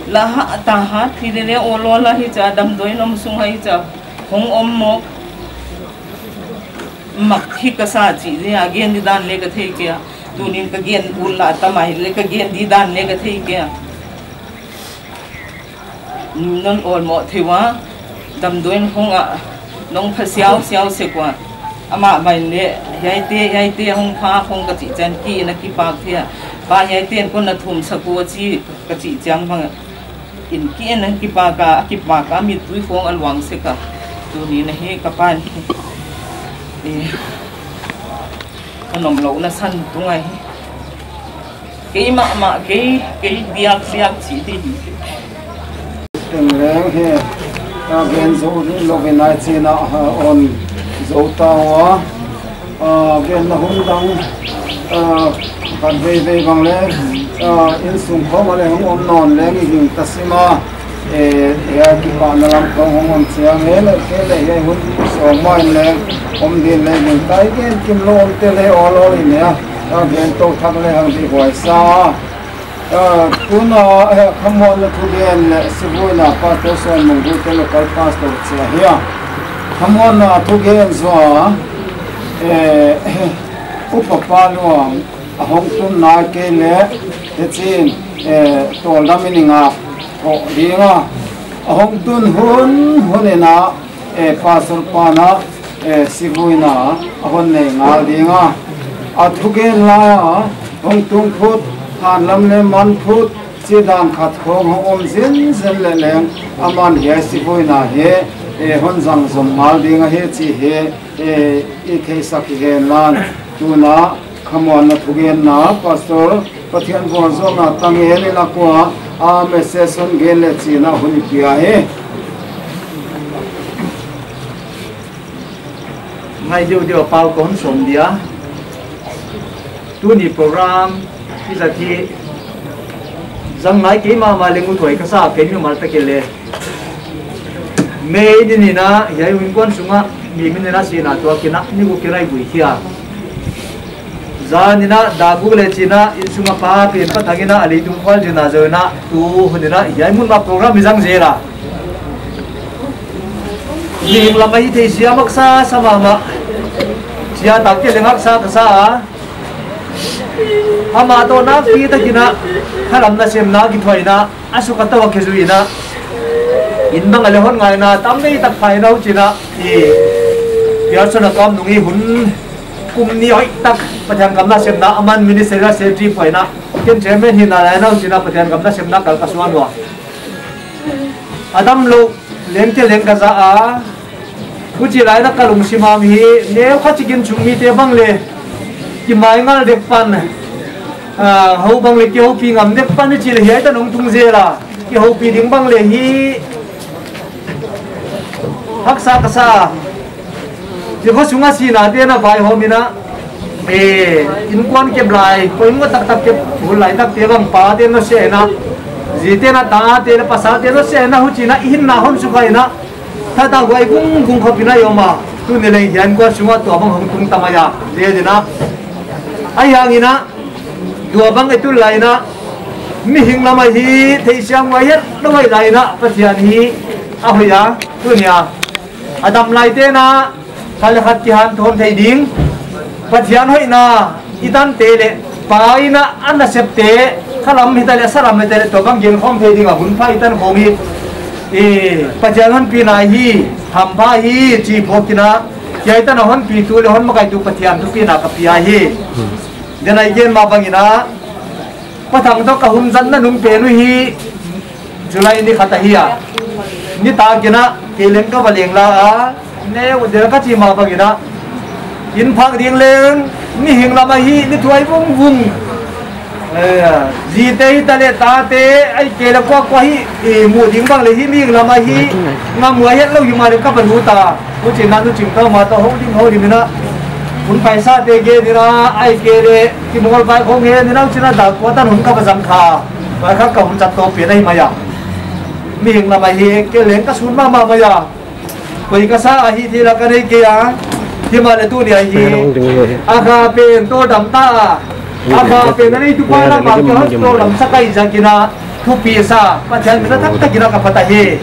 La ha, ta ha, hi le le o lo la hi cha damdawi in om sung hi cha. Hong om mawk. Mak hi ka sa chi dia. Gen di dan le ka thei kei a. Tuni'n ka gen ut la ta mai le ka gen di dan le ka thei kei a. Non awlmoh thei ua, damdawi in hong a, nong pha siausiau sek ua. Amah mai le, hiaite, hiaite hong pha hong ka chih chiang in a kipak thei a. Pa hiaite'n kon na thum sak ua chi ka chih chiang bang. In ki en a kipak a, a kipak a mittui khawng a luang sek a. Tuni'n a hi ka pa in. Eh, ka nom lou na san tung a hi. Kei mahmah, kei, kei biak, biak chi di hi. Teng leng hi, a gen zou lou in a chi na, a, on zou ta ua. A, gen na hun dang, a, khat veivei bang le, a, innsung khawng a le hong om nawn leng i hing ta sim a. E, e, a kipahna lam khawng hong om chiang e le, kei le, e, hun sawm mai le, om din le, min tai gen kim lou om te le, awl awl in e, a gen tou thak le hang di huai sa. A, tuna, e, khamuanna thugen le, sivuina pastor Suan Mung Gul te local pastor chia hi a. Khamuanna thugen zua, e, upa pa luang, a hong tun nai kei le, e chin, e, tawldam in i ngak, o, ding a. A hong tun hun, hun in a, e, pastor pa'n a, e, sivuina, a hon nei ngal ding a. A thugen lai a, hong tung phut, han lam le man phut, Chih dan khat khong hong om zenzen leh leng, aman hiai sivuina hi, eh, hon zang zom ngal ding ahi chih hi, eh, i theisak hi hen la. Tuna khamuanna thugenna Pastor Pathian vualzawlna tang in i lak ua, a message hon gen leh chi'n a hun i pia hi. Ngai deuhdeuh a pau kon sawm dia. Tuni program i zat hi zang nai kei mahmah leng uthuai ka sa, kei mimal tak leh. May ni ni in a, hiai hun kuan sung a, mi min in a sihna tuak in a, ni guk in a i vui hi a. Zan in a, dak guk leh chi'n a, innsung a pa pen pa thang in a, a leitung khual zin a zou in a, tu hun in a, hiai mun mah program i zang zel a. Mihing lam a hi theisiam haksa sa mahmah. Sia tak te leng haksa ka sa a. Amah toh nakpi tak in a, khalam nasemna kithuah in a, a suk a tou a kizui in a. Inn bang a leh hon ngai in a, tam nei tak phai in a huchi'n a. I, piar suan a kam nung i hun kum ni hoih tak, Pathian gam nasemna, aman ministerial secretary pua in a. Ken chairman hihna lai in a huchi'n a, Pathian gam nasemna kal ka suan ua. A damlouh leng te leng ka za a. Huchi lai in a ka lungsim a mi hi, neu kha chikin chung mite bang leh. Ki mai ngal dek pan. Ah, hou bang leh ki houpi ngam dek pan i chih leh hiai tan hong tung zel a. Ki houpi ding bang leh hi. Haksa ka sa. Ti kho sung a sihna te na vaihawm in a. Eh, innkuan kep lai, poimoh taktak kep, hun lai tak te bang pa te na se na. Zi te na ta te na pasal te na se na huchi'n a i hinna hon sukha in a. Tha ta huai gung gung khop in a i om a. Tuni leng hiai innkuan sung a tua bang hong tung ta mai a. Zel in a. Ahihhang in a. Tua bang i tul lai in a. Mihing lam a hi theisiam huai het lou huai lai in a. Pathian hi a hoih a. Tuni a. A dam lai te na. Khat leh khat kihanthawn thei ding. Pathian hoihna i tan te leh, pa in a a nasep te, khalam hita leh, salam hita leh, tua bang gen khawm thei ding a hun pha i tan khawm hi. Eh, Pathian hon pina hi, hampha hi, chi phawk in a, hiai tan a hon pitu leh hon makaitu Pathian thupina ka pia hi. Tua in a i gen mah bang in a, Pa Thang toh ka hun zatna nung pen uh hi July ni khat ahi a. Nitak in a, kei leng ka va leng la a. Neu deuh ka chih mah bang in a. Inn phak ding leng, mihing lam a hi, ni thuai vungvung. Eh, zi te hita leh ta te, ahihkeileh kuakua hi, i mu ding bang leh hi mihing lam a hi. Ngam huai het lou himahleh ka va lut a. Huchi'n a nu ching tau ma tau hou ding hou ding in a. Hun paisa te gen in a, ahihkeileh, ki mol bai khong gen in a, huchi'n a dak kua tan hun ka va zang kha. Huai kha ka hun zat tou pen ahi mai a. Mihing lam a hi, kei leng ka sun mahmah mai a. Koi ka sa a hi thei lak a nei kei a. Himahleh tuni a hi. A kha pen tawldam ta. A kha pen a neitu pa lam a kei hon tawldam sak ahi ziak in a. Thupi sa. Pathian min a thak tak in a ka phat ahi.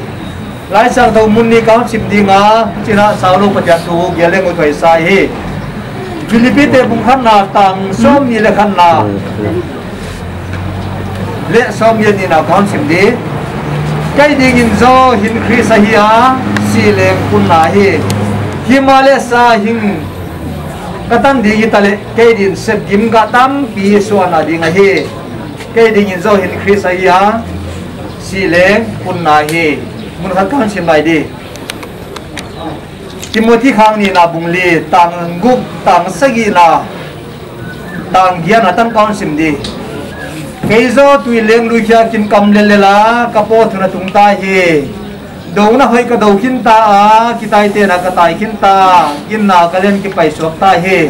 Laisiangthou mun nih ka hon sim ding a, chi'n a saulou Pathian thu gen leng uthuai sa hi. Philippi te bung khatna tang sawmnih leh khatna. Leh sawmnih leh nihna ka hon sim di. Kei ding in zaw hin Khrist ahi a, si leng punna hi. Himahleh sa hing ka tan ding hita leh, kei ding in sepgim gah tampi suahna ding ahi. Kei ding in zaw hin Khrist ahi a, si leng punna hi. Mun khat ka hon sim lai di. Timothy khang nihna bung li, tang guk, tang sagihna, tang giatna tan ka hon sim di. Kei zaw tui leng lui khia kin kam lellel a, ka pawt hun a tung ta hi. Douna hoih ka dou khin ta a, kitaitehna ka tai khin ta, ginna ka len kipai suak ta hi.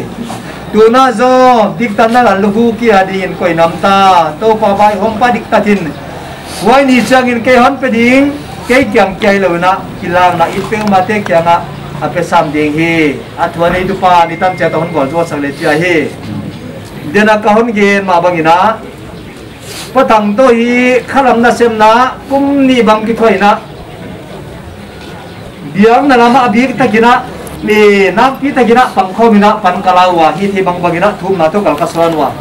Tuna zaw, diktatna lallukhu kia ding in koi nam ta, Toupa vaihawmpa diktat in. Huai ni chiang in kei hon pe ding, kei kiang kia hilou in a, kilakna it peuhmah te kiang a, a pe sam ding hi. A thu a neitu pa, ni tan chiat a hon vualzawl sak leh chi ahi. Tua in a ka hon gen mah bang in a, Pa Thang toh hi khalam nasemna kum nih bang kithuah in a, biakna lam ah a bik tak in a, mi nakpi tak in a pang khawm in a pan ka la ua, hithei bangbang in a thumna toh kal ka suan ua.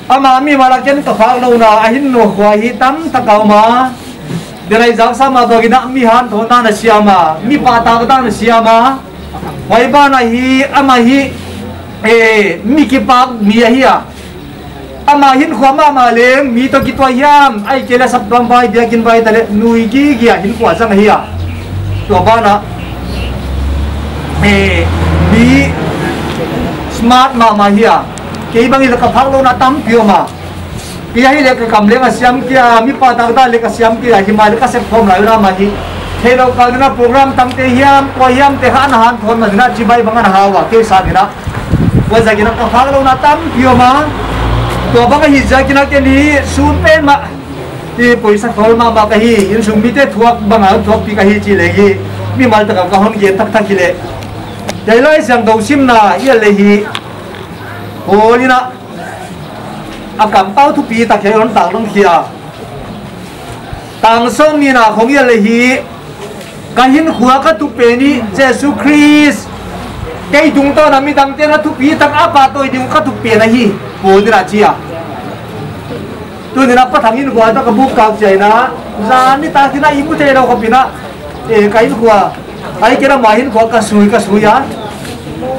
Amah mimal a ken ka phak louhna a hin nuam khua hi tamtak a om a. Tua in a i zaksa mah bang in a mi hanthawnna a siam a, mi pahtakna a siam a. Huai ban ah hi, amah hi, eh, mi kipak mi ahi a. Ama hinkhua mahmah leng mi toh kituak hiam, ahihkeileh saptuam vai, biakin vai taleh nui gige a hinkhua zang ahi a. Tua banah, eh, mi smart mahmah hi a. Kei bang in ka phaklouhna tampi om a. Kei ahihleh ka kam leng a siam kei a, mi pahtak dan leng ka siam kei a, himahleh ka sep khawm lai un a, amah hi theilou kal in a program tangte hiam, kua hiam te kha ana hanthawn man in a chibai bang ana hau a, kei sang in a. Huaiziakin a ka phaklouhna tampi om a. Tua bang ahih ziakin a ke'n sun pen mah, i poisa khawl mahmah ka hi, innsung mite thuak bang a thuakpih ka hi chih leng hi mimal tak a ka hon gen taktak hileh. Hiai Laisiangthou simna i et leh hi, Paul in a, a kampau thupitak hiai hon taklang khia. Tang sawmnihna khong i et leh hi, ka hinkhua ka tup pen hi Jesu Khrist, kei tungtawn a midangte'n a thupitak a pahtawi ding uh ka tup pen ahi, Paul in a chi a. Tuni'n a Pa Thang hinkhua toh ka buk kak chiang in a, zan nitak in a i mu theilou khop in a, eh, ka hinkhua, ahihkeileh ama hinkhua ka sui, ka sui a.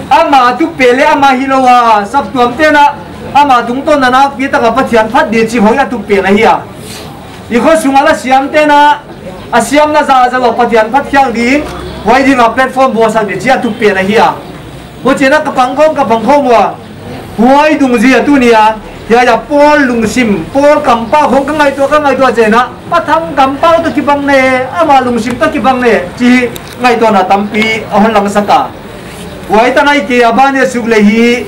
Ama tup pen leh ama hilou a, saptuamte'n a, ama tungtawn a nakpi tak a Pathian phat di chih khong a tup pen ahi a. I khosung a la siamte'n a, a siamna zahzah a Pathian phat khiak ding, huai ding a platform bawlsak di chih a tup pen ahi a. Huchi'n a ka pangkhawm, ka pangkhawm ua. Huai dungzui a tuni a, hiai a Paul lungsim, Paul kampau khong ka ngaihtuah, ka ngaihtuah chiang in a, Pa Thang kampau toh kibang ne, ama lungsim toh kibang ne, chih ngaihtuahna tampi a hon langsak a. Huai tan ahihkeileh a ban a suk leh hi,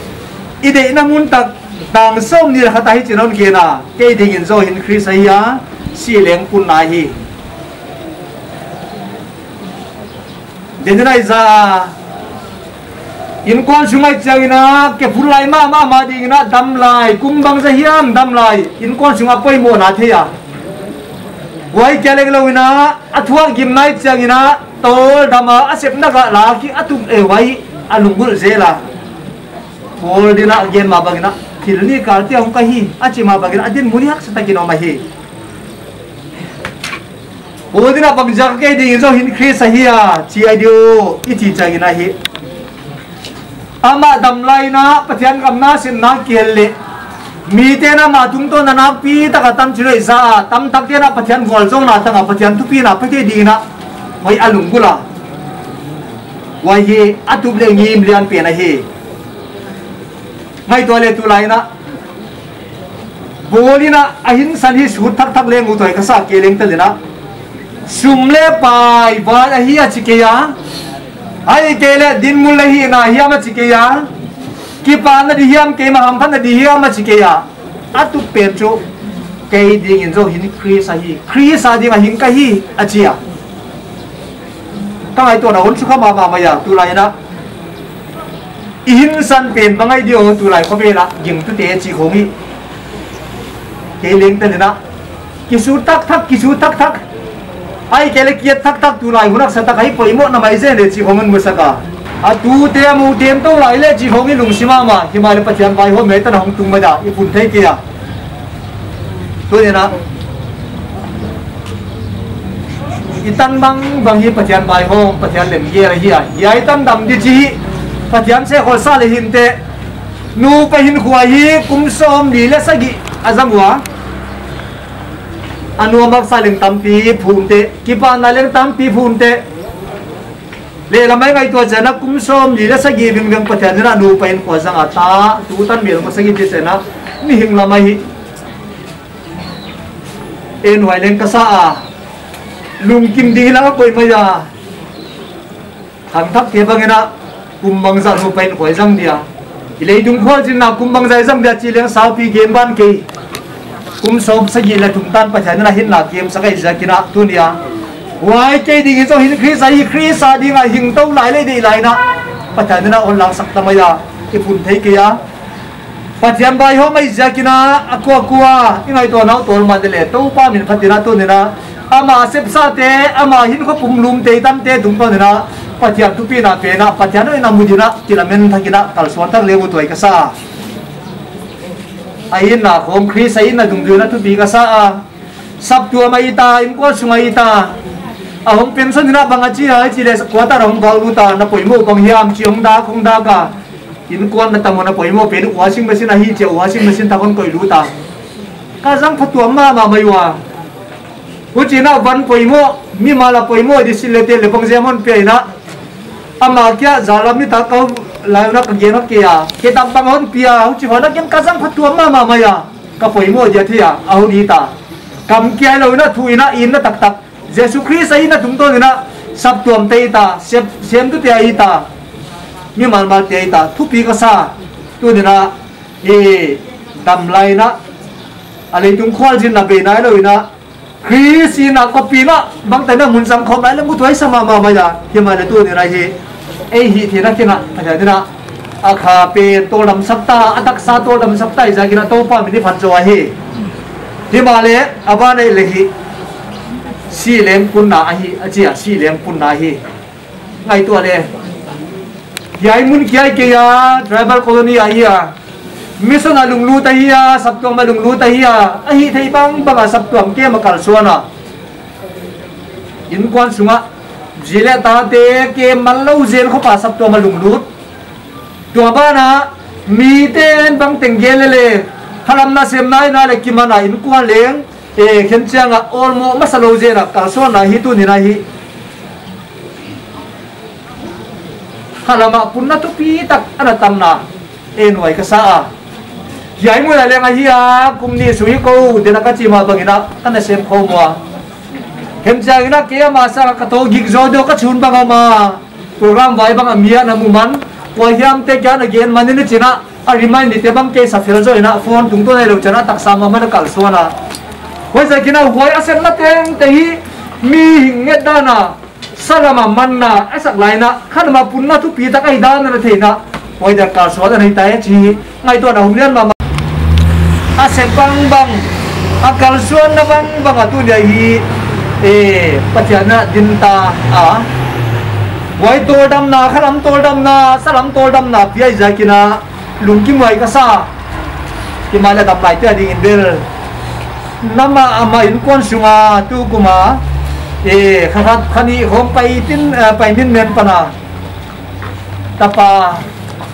i deihna mun tak, tang sawmnih leh khat a hichi'n hon gen a, kei dingin zaw hi'n Khrist ahi a, si leng punna hi. Deihna i za a, innkuan sung ahih chiang in a, ke phul lai mahmah, ama ding in a dam lai, kum bangzah hiam dam lai, innkuan sung a poimoh na thei a. Huai kia leng lou in a, a thuak gimna ahih chiang in a, tawldam a, a sepna gah la ki a tum e huai, a lunggulh zel a. Paul in a gen mah bang in a, thil nih kal te a hong ka hi, a chi mah bang in a, a dinmun hi haksa takin om ahi. Paul in a bangziak kei dingin zaw hi'n Khrist ahi a, chi a diu, i chih chiang in a hi. Amah dam lai in a, Pathian gam nasepna kihel leh, mite'n ama tungtawn a nakpi tak a tanchin hoih za a, tamtakte'n a Pathian vualzawlna tang a Pathian thupina pe thei ding in a, huai a lunggulh a. Huai hi a tup leh ngim lian pen ahi. Ngaihtuah leh tulai in a, Paul in a, a hinsan hi sut thakthak leng uh tuai ka sa kei leng tel in a. Sum leh pai vai ahi a chi kei a. Ahihkeileh dinmun leh hihna hiam a chi kei a. Kipahna di hiam keimah hamphatna di hiam a chi kei a. A tup pen chu, kei dingin zaw hi'n Khrist ahi. Khrist a ding a hing ka hi, a chi a. Ka ngaihtuahna hon sukha mahmah mai a, tulai in a. I hinsan pen bang ahi diam tulai khovel a gingtute chih khong hi. Kei leng tel in a. Kisut thakthak, kisut thakthak. Ahihkeileh kiat thakthak tulai hun haksa tak a i poimoh na mai zen leh chih khong hon musak a. A tute a mu tem tou lai leh chih khong i lungsim a mah. Himahleh Pathian vaihawm mai tan a hong tung mai a, i phun thei kei a. Tuni'n a, i tan bangbang hi Pathian vaihawm, Pathian lemgel ahi a. Hiai tan dam di chih hi, Pathian seh khol sa leh hinte. Nupa hinkhua hi kum sawmli leh sagih a zang ua. A nuam haksa leng tampi phun te, kipahna leng tampi phun te. Lehlam a i ngaihtuah chiang a kum sawmli leh sagih vingveng Pathian in a nupa hinkhua zang a ta, tutan mel ma sagih te chiang a, mihing lam ahi. En huai leng ka sa a, lungkim ding hi la ka koih mai a. Khangthakte bang in a, kum bangzah nupa hinkhua i zang dia. I leitung khualzinna kum bangzah i zang dia chih leng saupi gen ban kei. Kum sawmsagih leh thum tan Pathian in a hinna kemsak ahih ziakin a tuni a. Huai kei dingin zaw hi'n Khrist ahi, Khrist a ding a hing tou lai leh deih lai in a. Pathian in a hon langsak ta mai a, i phun thei kei a. Pathian vaihawm ahih ziakin a, a kuakua, i ngaihtuahna uh tawlmang leh Toupa min phatin a tuni'n a. Ama sepsate, ama hinkhua pumlumte, i tante tungtawn in a. Pathian thupina pen a, Pathian hoihna mu ding in a, kilamen thak in a, kalsuan thak leng uh tuai ka sa. A hinna khong Khrist a hinna dungzui in a thupi ka sa a. Saptuam a i ta, innkuan sung a i ta. A hong pension in a bang a chi a, chi leh kuata a hong bawl lut a, na poimoh bang hiam chih hong dak, hong dak a. Innkuan na tam un a poimoh pen washing machine ahi chia, washing machine tak hon koih lut a. Ka zang phatuam mahmah mai ua. Huchiin a van poimoh, mimal a poimoh di sil leh tel leh bang zem hon pia in a. Amah kia zalam ni ta kau lai un a ka gen a kei a. Kei tam bang hon pia, huchi hon a gen ka zang phatuam mahmah mai a. Ka poimoh dia thei a, a hun i ta. Kam kia lou in a thu in a, in a taktak. Jesu Khrist a in a tungtawn in a, saptuamte i ta, sem, semtute i ta. Mimal malte i ta, thupi ka sa. Tuni'n a, i dam lai in a, a leitung khualzin na bei nai lou in a, Khrist in a kopi in a, bangtan a mun zang khawm lai leng ut huai sa mahmah mai a, himahleh tuni'n a hi, ei hihtheihna khin a, a hia ding a, a kha pen tawldam sak ta, a taksa tawldam sak ta, i ziakin a Toupa min i phat zaw ahi. Himahleh, a ban ah leh hi, si leng punna ahi, a chi a, si leng punna ahi. Ngaihtuah le. Hiai mun kia kei a, tribal colony ahi a. Mission a lunglut ahi a, saptuam a lunglut ahi a. A hihtheih bangbang a saptuam kem a kalsuan a. Innkuan sung a, zi leh tate kem man lou zen khop a saptuam a lunglut. Tua ban ah, miten bangteng gen leh leh. Khalam nasem nai in a leh kiman a innkuan leng. E, khenchiang a awlmoh masa lou zen a kalsuan a hi tuni'n a hi. Khalam a punna thupi tak ana tamna. E, nuai ka sa a. Hiai mun a leng ahi a, kum nih sung hi kou, den a ka chi mah bangin a, ka na sem khawm ua. Khenchiang in a kei a masa ka tou gik zaw deuh ka chun bang a ma. Program vai bang a mi a na mu man, kua hiamte kia na gen man in i chin a, a remind ni te bang kei sa fel zaw in a, phone tungtawn a lou chiang a taksa mahmah a kalsuan a. Huaiziakin a huai a sepna tengteng hi, mihing nget dan a, salam a manna, a sak lai in a, khalam a punna thupi tak ahi dan a na theihna. Huai dia kalsuan a nei ta e chi. Ngaihtuahna hun lian mahmah. A sep bangbang, a kalsuanna bangbang a tuni a hi, e, Pathian a din ta a. Huai tawldamna, khalam tawldamna, salam tawldamna, pia i ziakin a, lungkim huai ka sa. Himahleh dam laite a dingin bel. Nangmah a mah innkuan sung a, tukum a, e, kha khat, kha nih hong pai tin, e, pai min men pan a. Tapa,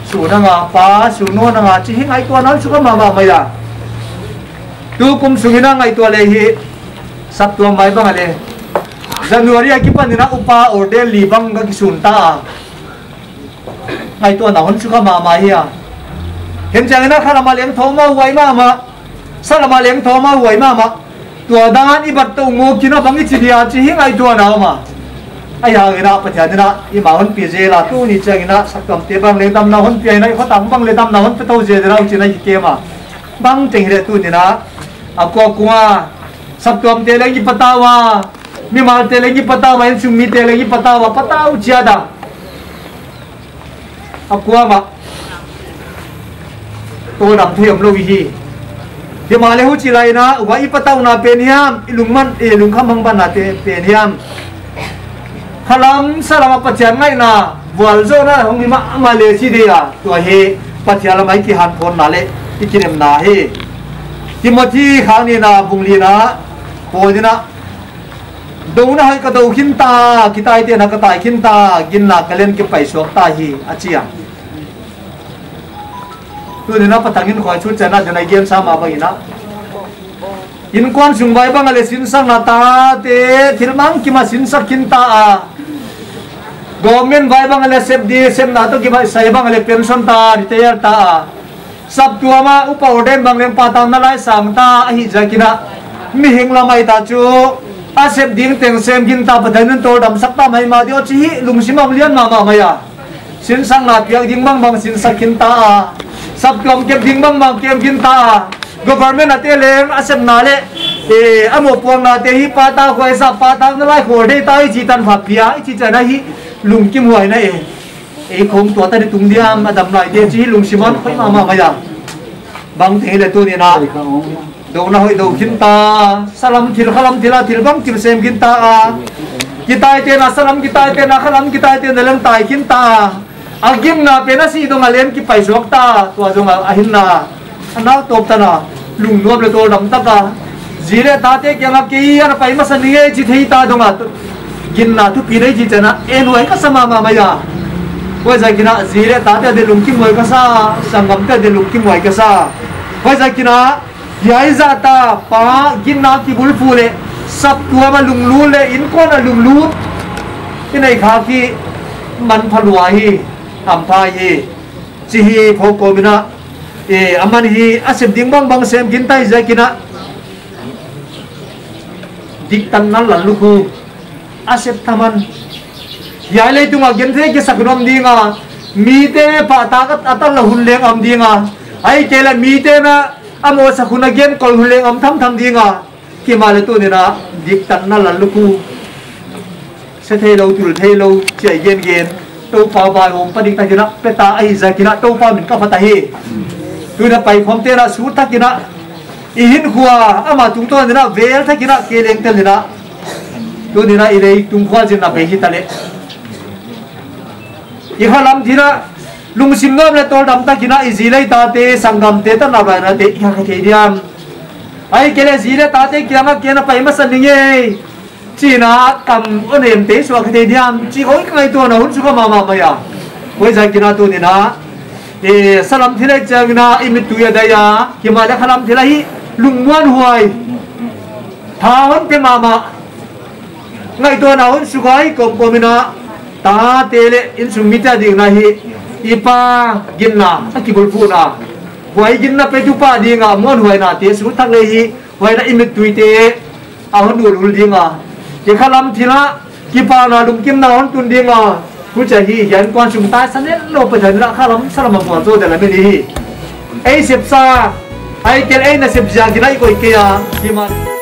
su nang a, pa, su nawn nang a, chi hi ngaihtuahna hun suk a mahmah mai a. Tukum sung in a ngaihtuah leh hi, saptuam vai bang a leh. January a kipan in a upa ordain li bang ka kisun ta a. Ngaihtuahna hun suk a mahmah hi a. Khenchiang in a khalam a leng thawm a huai mahmah. Salam a leng thawm a huai mahmah. Tua dan i bat tou ngawk in a bang i chi dia chi hi ngaihtuahna om a. Ahihhangin a Pathian in a i ma hon pi zel a tuni chiangin a saptuamte bang leng damna hon pia in a i khotang bang leng damna hon pe tou zel a huchiin a hi kem a. Bangteng hileh tuni'n a a kuakua saptuamte leng i patau a. Mimalte leng i patau a, innsung mite leng i patau a, patau chiat a. A kuamah tawldam thei omlou i hi. Himahleh huchi lai in a, huai i patauna pen hiam, i lungman, i lungkham hong banna te pen hiam. Khalam salam a Pathian ngaihna, vualzawhna hong hi mahmah leh chi dia, tua hi Pathian lam a i kihanthawnna leh, i kinemna hi. Timothy khatna bung lina, Paul in a, Douna hoih ka dou khin ta, kitaitehna ka tai khin ta, ginna ka leng kipaisuak ta hi, a chi a. Tuni'n a patang in khoi chu chana dena gen sa mah bangin a. Innkuan sung vai bang a leh sinsakna tate, thil mangkim a sinsak khin ta a. Government vai bang a leh sep di, sepna toh kibaihsai bang a leh pension ta, retire ta a. Saptuam a upa ordain bang leng patauna lai sang ta ahih ziakin a. Mihing lam ahi ta chu a sep ding teng sem khin ta, Pathian in tawldam sak ta maimah di aw chi hi lungsim a hong lian mahmah mai a. Sinsakna piak ding bangbang sinsak khin ta a. Saptuam kep ding bangbang kem khin ta a. Government a te leng a sepna leh, eh, a mohpuakna te hi patau khuai sa, patauna lai khawl dei ta i chi tanpha pia, i chi chiang a hi lungkimhuaina e. Ei khong tua ta di tung diam, a dam lai te chi lungsim a hon khoih mahmah mai a. Bangteng hileh tuni'n a. Douna hoih dou khin ta, salam thil khalam thil a thil bangkim sem khin ta a. Kitaitehna salam kitaitehna khalam kitaitehna leng tai khin ta a. A ginna pen a sih dong a leng kipaisuak ta, tua zong a hinna. A nau tawp tan a, lungnuam leh tawldam tak a. Zi leh tate kiang a kei ana pai masa ning e chi thei ta dong a. Ginna thupi nei chi chiang a, en huai ka sa mahmah mai a. Huaiziakin a zi leh tate ading lungkimhuai ka sa, sanggamte ading lungkimhuai ka sa. Huaiziakin a hiai zahtak pa ginna kibulphuh leh saptuam a lunglut leh inkuan a lunglut i neih khak hi manpha lua hi, hampha hi. Chi hi phawk kawm in a, eh, aman hi a sep ding bangbang sem ginta ziakin a diktatna lallukhu a sep tham a. Hiai leitung a genthei kisak in om ding a, mite pahtak a, a tan lou hun leng om ding a, ahihkeileh mite'n a mawhsak hun a gen kol hun leng om thamtham ding a. Himahleh tuni'n a diktatna lallukhu, se theilou, tul theilou, chi a i gengen, Toupa vaihawm pa diktakin a pe ta ahihziakin a Toupa min ka phat ahi. Tuni'n a paikhawmte'n a sut thakin a i hinkhua, ama tungtawn in a vel thakin a kei leng tel in a, tuni'n a i leitung khualzinna bei hitaleh i khalam thil a lungsim nuam leh tawldam takin a i zi leh tate, sanggamte, tanau vainate i kha thei diam? Ahihkeileh zi leh tate kiang a kei na pai masa ning ei, chi'n a kam a nemte suak kha thei diam, chi khawng i ngaihtuahna hun suk mahmah mai a. Huaiziakin a tuni'n a, eh, salam thil leh chiangin a i mittui a dai a, himahleh khalam thil ahi lungmuanhuai, tha hon pe mahmah, ngaihtuahna hun suk a i kawmkawm in a, tate leh innsung mite ading in a hi i pa ginna a kibulphuhna, huai ginna petu pa ding a muanhuainate sut thak leh hi, huai in a i mittuite a hon ulul ding a, i khalam thil a kipahna lungkimna hon tun ding a. Huchia hi hiai kuan sung taisan lou Pathian in a khalam salam a vualzawl ding a mi ni hi. Ei sepsa, ahihkeileh ei nasep ziakin a i koih kei a, himahleh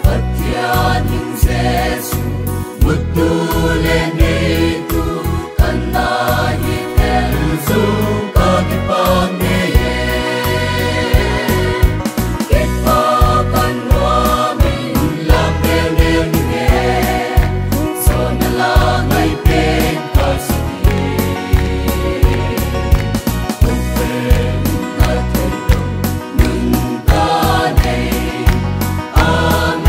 Pathian in Jesu, mutu leh neitu, kan na hi tel sung ka kipak ngei e. Kipak kan nuam in lam bel ngei e, so na la ngai pen ka si. Amen. Amen. Amen.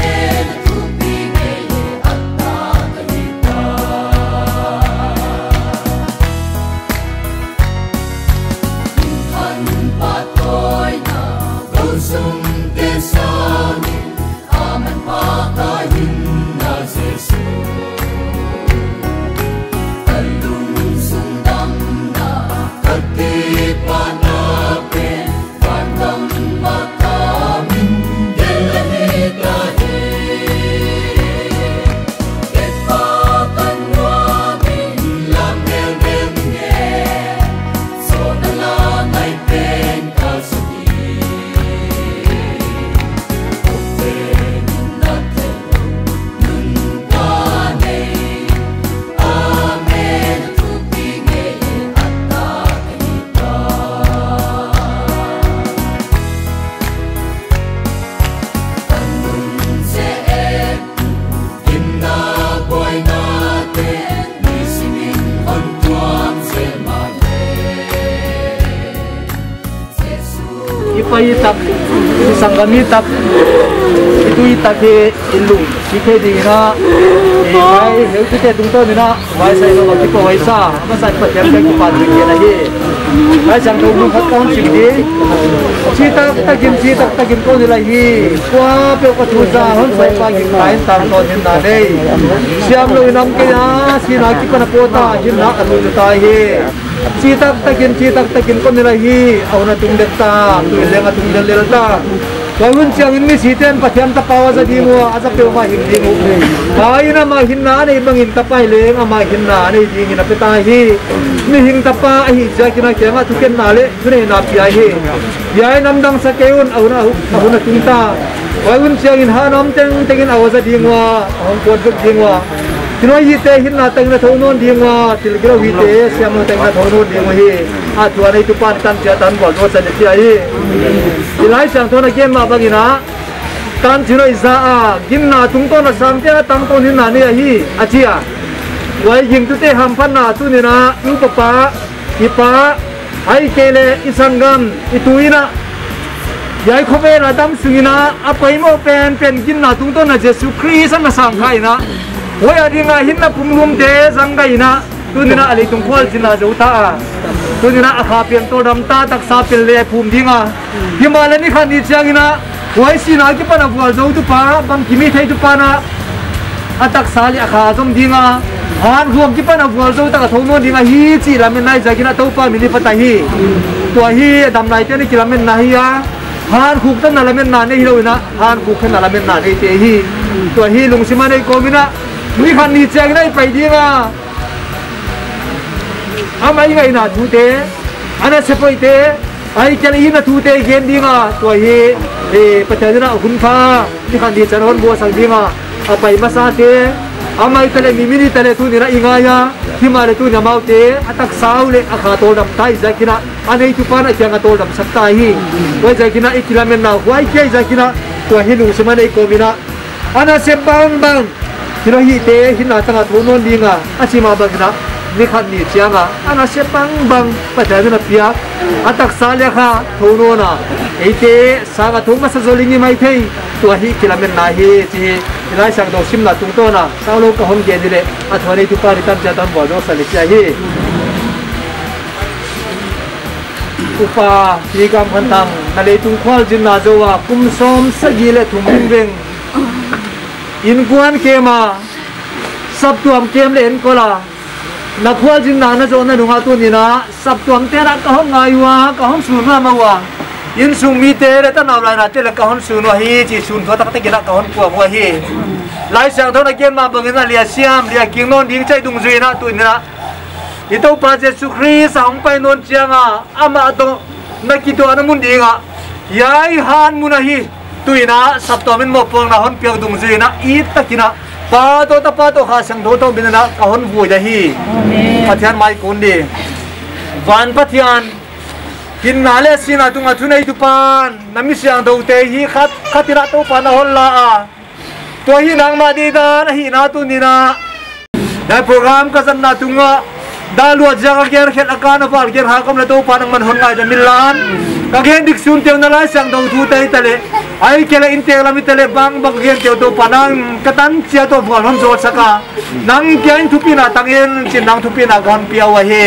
I pa i tak, i sanggam i tak, i tu i tak hi i lungsim thei ding in a, i pai heutute tungtawn in a, vaisai nop a kipahhuai sa, a masa in Pathian kiang kipahthu i gen ahi. Laisiangthou mun khat ka hon sim ding. Chi taktak in, chi taktak in kon i la hi. Kuapeuh ka thu za hon sai pa gingta in tangtawn hinna nei. Siamlou in om kei a, sihna akipan a pawt a, hinna a lutlut ta hi. Chi taktak in, chi taktak in kon i la hi. A hun a tung dek ta, tui leng a tung lellel ta. Huai hun chiangin misite'n Pathian Tapa uh a za ding ua, a za peuhmah hing ding uh. Huai in amah hinna a neih bangin Tapa in leng amah hinna a neih dingin a pe ta hi. Mihing Tapa ahih ziakin a kiang a thukhenna leh thuneihna pia hi. Hiai namdang sa kei un, a hun a, a hun a tung ta. Huai hun chiangin hatna om tengteng in a uh a za ding ua, a hong kuan vek ding ua. Thil hoih hihte hinna tengin a thou nawn ding ua, thil gilou hihte siamlou tengin a thou nawn ding uhi. A thu a neitu pan tan chiat a hon vualzawl sa ni chia hi. Laisiangthou in a gen mah bangin a, tan chin hoih za a, ginna tungtawn a sangte'n a tangtawn hinna nei ahi, a chi a. Huai gingtute hamphatna tuni'n a, i upa pa, i pa, ahihkeileh i sanggam, i tu in a, hiai khovel a dam sung in a, a poimoh penpen ginna tungtawn a Jesu Khrist a na sang kha in a, huai a ding a hinna pumlumte zang kha in a, tuni'n a leitung khualzinna zou ta a, tuni'n a a kha piang tawldam ta, taksa piang leh phum ding a. Himahleh ni khat ni chiang in a, huai sihna akipan a vualzoutu pa, bangkimhihtheitu pa in a, a taksa leh a kha zom ding a, hankhuk akipan a vualzou tak a thou nawn ding ahi chih lametna ziak in a Toupa min i phat ahi. Tua hi damnaite'n a kilametna hi a, hankhuk tan a lametna nei hilou in a, hankhuk khen a lametna neite hi. Tua hi lungsim a nei kawm in a, ni khat ni chiang in a i pai ding a, amah i ngaihna thute, a nasep hoihte, ahihkeileh i na thute gen ding a, tua hi, eh, Pathian in a hun pha, ni khat ni chiang hon buaisak ding a, a pai masate, amah i ta leh mi min i ta leh tuni'n a i ngai a, himahleh tuni'n amaute, a taksa uh leh a kha tawldam ta ziak in a, a neitu pa'n a kiang a tawldam sak ta hi. Huai ziak in a i kilametna, huai kia ziak in a, tua hi lungsim a nei kawm in a, a nasep bangbang, hilou hite, hinna tang a thou nawn ding a, a chi mah bang in a, ni khat ni chiang a, a nasep bangbang, Pathian in a piak, a taksa leh a kha, thou nawn a, eite, sang a thou masa zou leng i mai thei, tua hi kilametna hi, chih hi, i Laisiangthou simna tungtawn a, saulou ka hon gen di leh, a thu a neitu pa di tan chia tan bua zo sa leh chia hi. Upa, Pi Kam Khan Thang, na leitung khualzinna zou a, kum sawmsagih leh thum vengveng. Innkuan kem a, saptuam kem leh enkol a. Na khualzinna na zohna nung a tuni'n a, saptuamte'n a ka hon ngai ua, ka hon sun mahmah ua. Innsung mite leh tanau lainate leh ka hon sun ua hi, chih sun thua taktak in a ka hon phuak ua hi. Laisiangthou in a gen mah bang in a lia siam, lia king nawn ding chih dungzui in a tuni'n a. I Toupa Jesu Khrist a hong pai nawn chiang a, amah toh na kituahna mun ding a, hiai han mun ahi, tuni'n a saptuam in mohpuakna hon piak dungzui in a, it tak in a, Pa toh Tapa toh Kha Siangthou toh min in a ka hon vui ahi. Amen. Pathian mai kun di. Van Pathian, hinna leh sihna tung a thuneitu pa'n, na mi siangthoute hi khat, khat in a Toupa na hon la a. Tua hi nangmah deihdan ahihna tuni'n a. Hiai program ka zatna tung a, dah luat ziak a gen khelh a ka na val gen ha kawm leh Toupa nangman hon ngaidam inla. Ka gen dik sunte uh na Laisiangthou thute i ta leh, ahihkeileh inntek lam i ta leh bangbang ka gente uh Toupa nang ka tan chiat uh vual hon zawt sak a. Nang kia in thupina tang in, chih nang thupina ka hon pia uh ahi.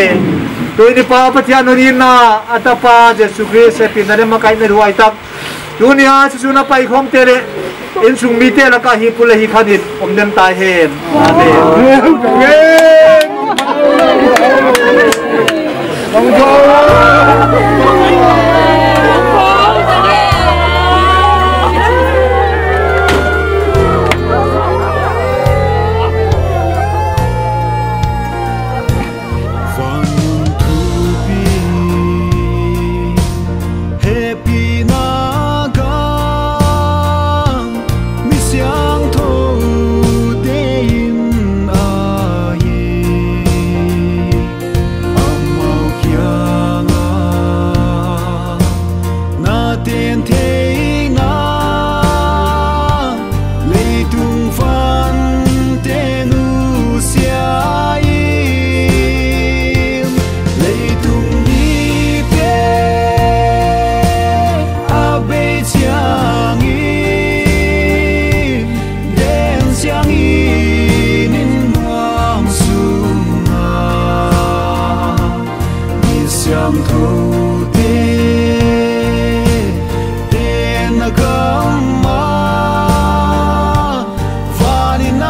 Tuni'n Pa Pathian hon itna, a Tapa Jesu Khrist hehpihna leh makaihna huai tak. Tuni a Jesu na paikhawmte leh, innsung mite lak ah hi pule hi khanin, om den ta hen. Amen. Van mun thupi, hehpihna gam, mi siangthoute in ahi. Amau kiangah na ten theihna, leitung vante nusia in, leitung mite a bei chiangin, den chiangin in nuam sung a, mi siangthoute tenna gam ah, van in a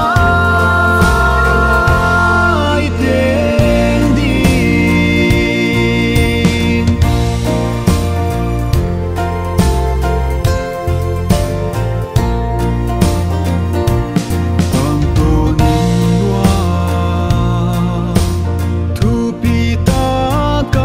i teng ding. Tangtawn in nuam, thupi tak a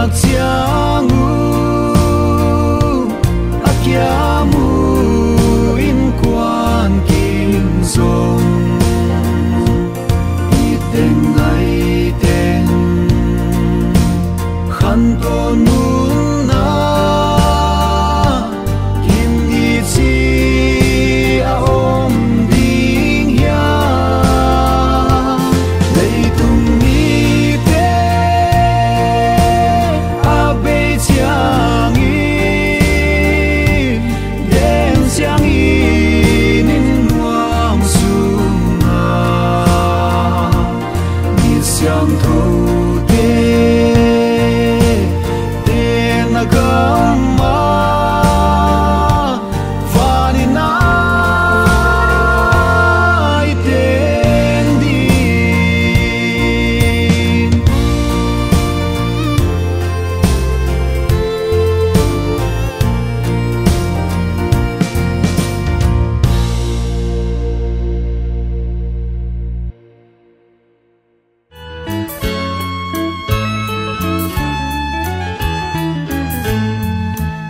Chiang uh, a kiam uh, innkuan kim zong, i teng ngai teng, khantou nunna kim di chi a om ding hia? Leitung mite a bei chiangin, den chiangin, inn muang sunga mi siangthoute, te na gam ah van in a i teng ding.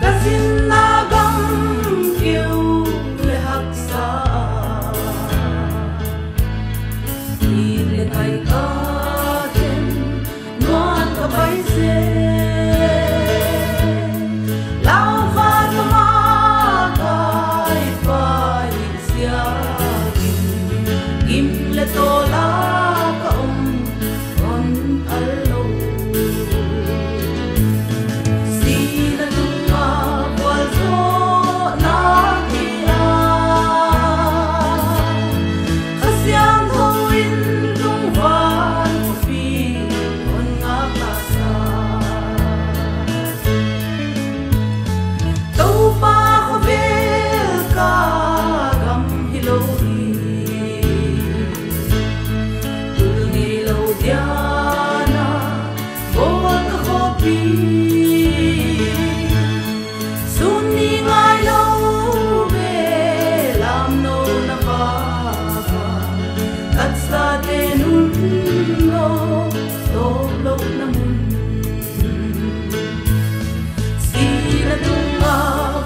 Ka zinna gam keu leh haksa, i leh kai ka khen, nuan ka pai seh. Lau kha tama kai pai siakin, gim leh tawla ka om hon thei lou. Sihna tunga vualzawhna kia, Kha Siangthou in tungvan khopi hon ngaklah sa. Toupa khovel ka gam hilou hi, tul neilou diana bawl ka khopi. Sun ni ngailou ve lam nou na vaka, tatsate nunlou tawplouhna mun. Sihna tunga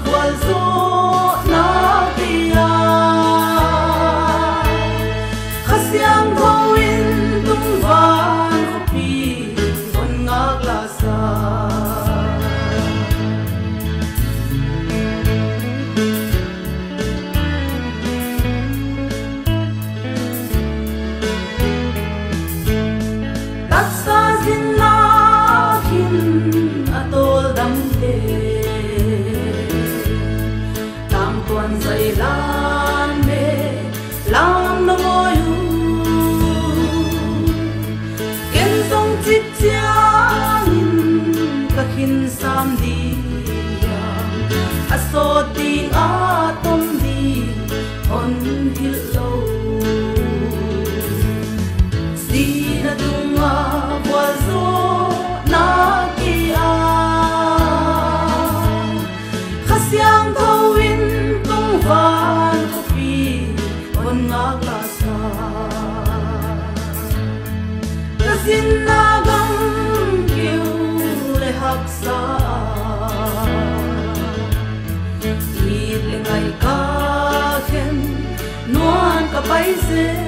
vualzawhna kia, Kha Siangthou in tungvan khopi hon ngaklah sa. Taksa zinna khin a tawldamte, tangtuan zailan leh lam na ngawi uh. Ken zong chik chiangin ka khin sam ding a, a sawt ding a tom ding hon hilh lou. Sihna tunga vualzawhna kia, Kha Siangthou in tungvan khopi hon ngaklah sa. Ka zinna gam keu leh haksa, it leh ngai ka khen, nuan ka pai seh.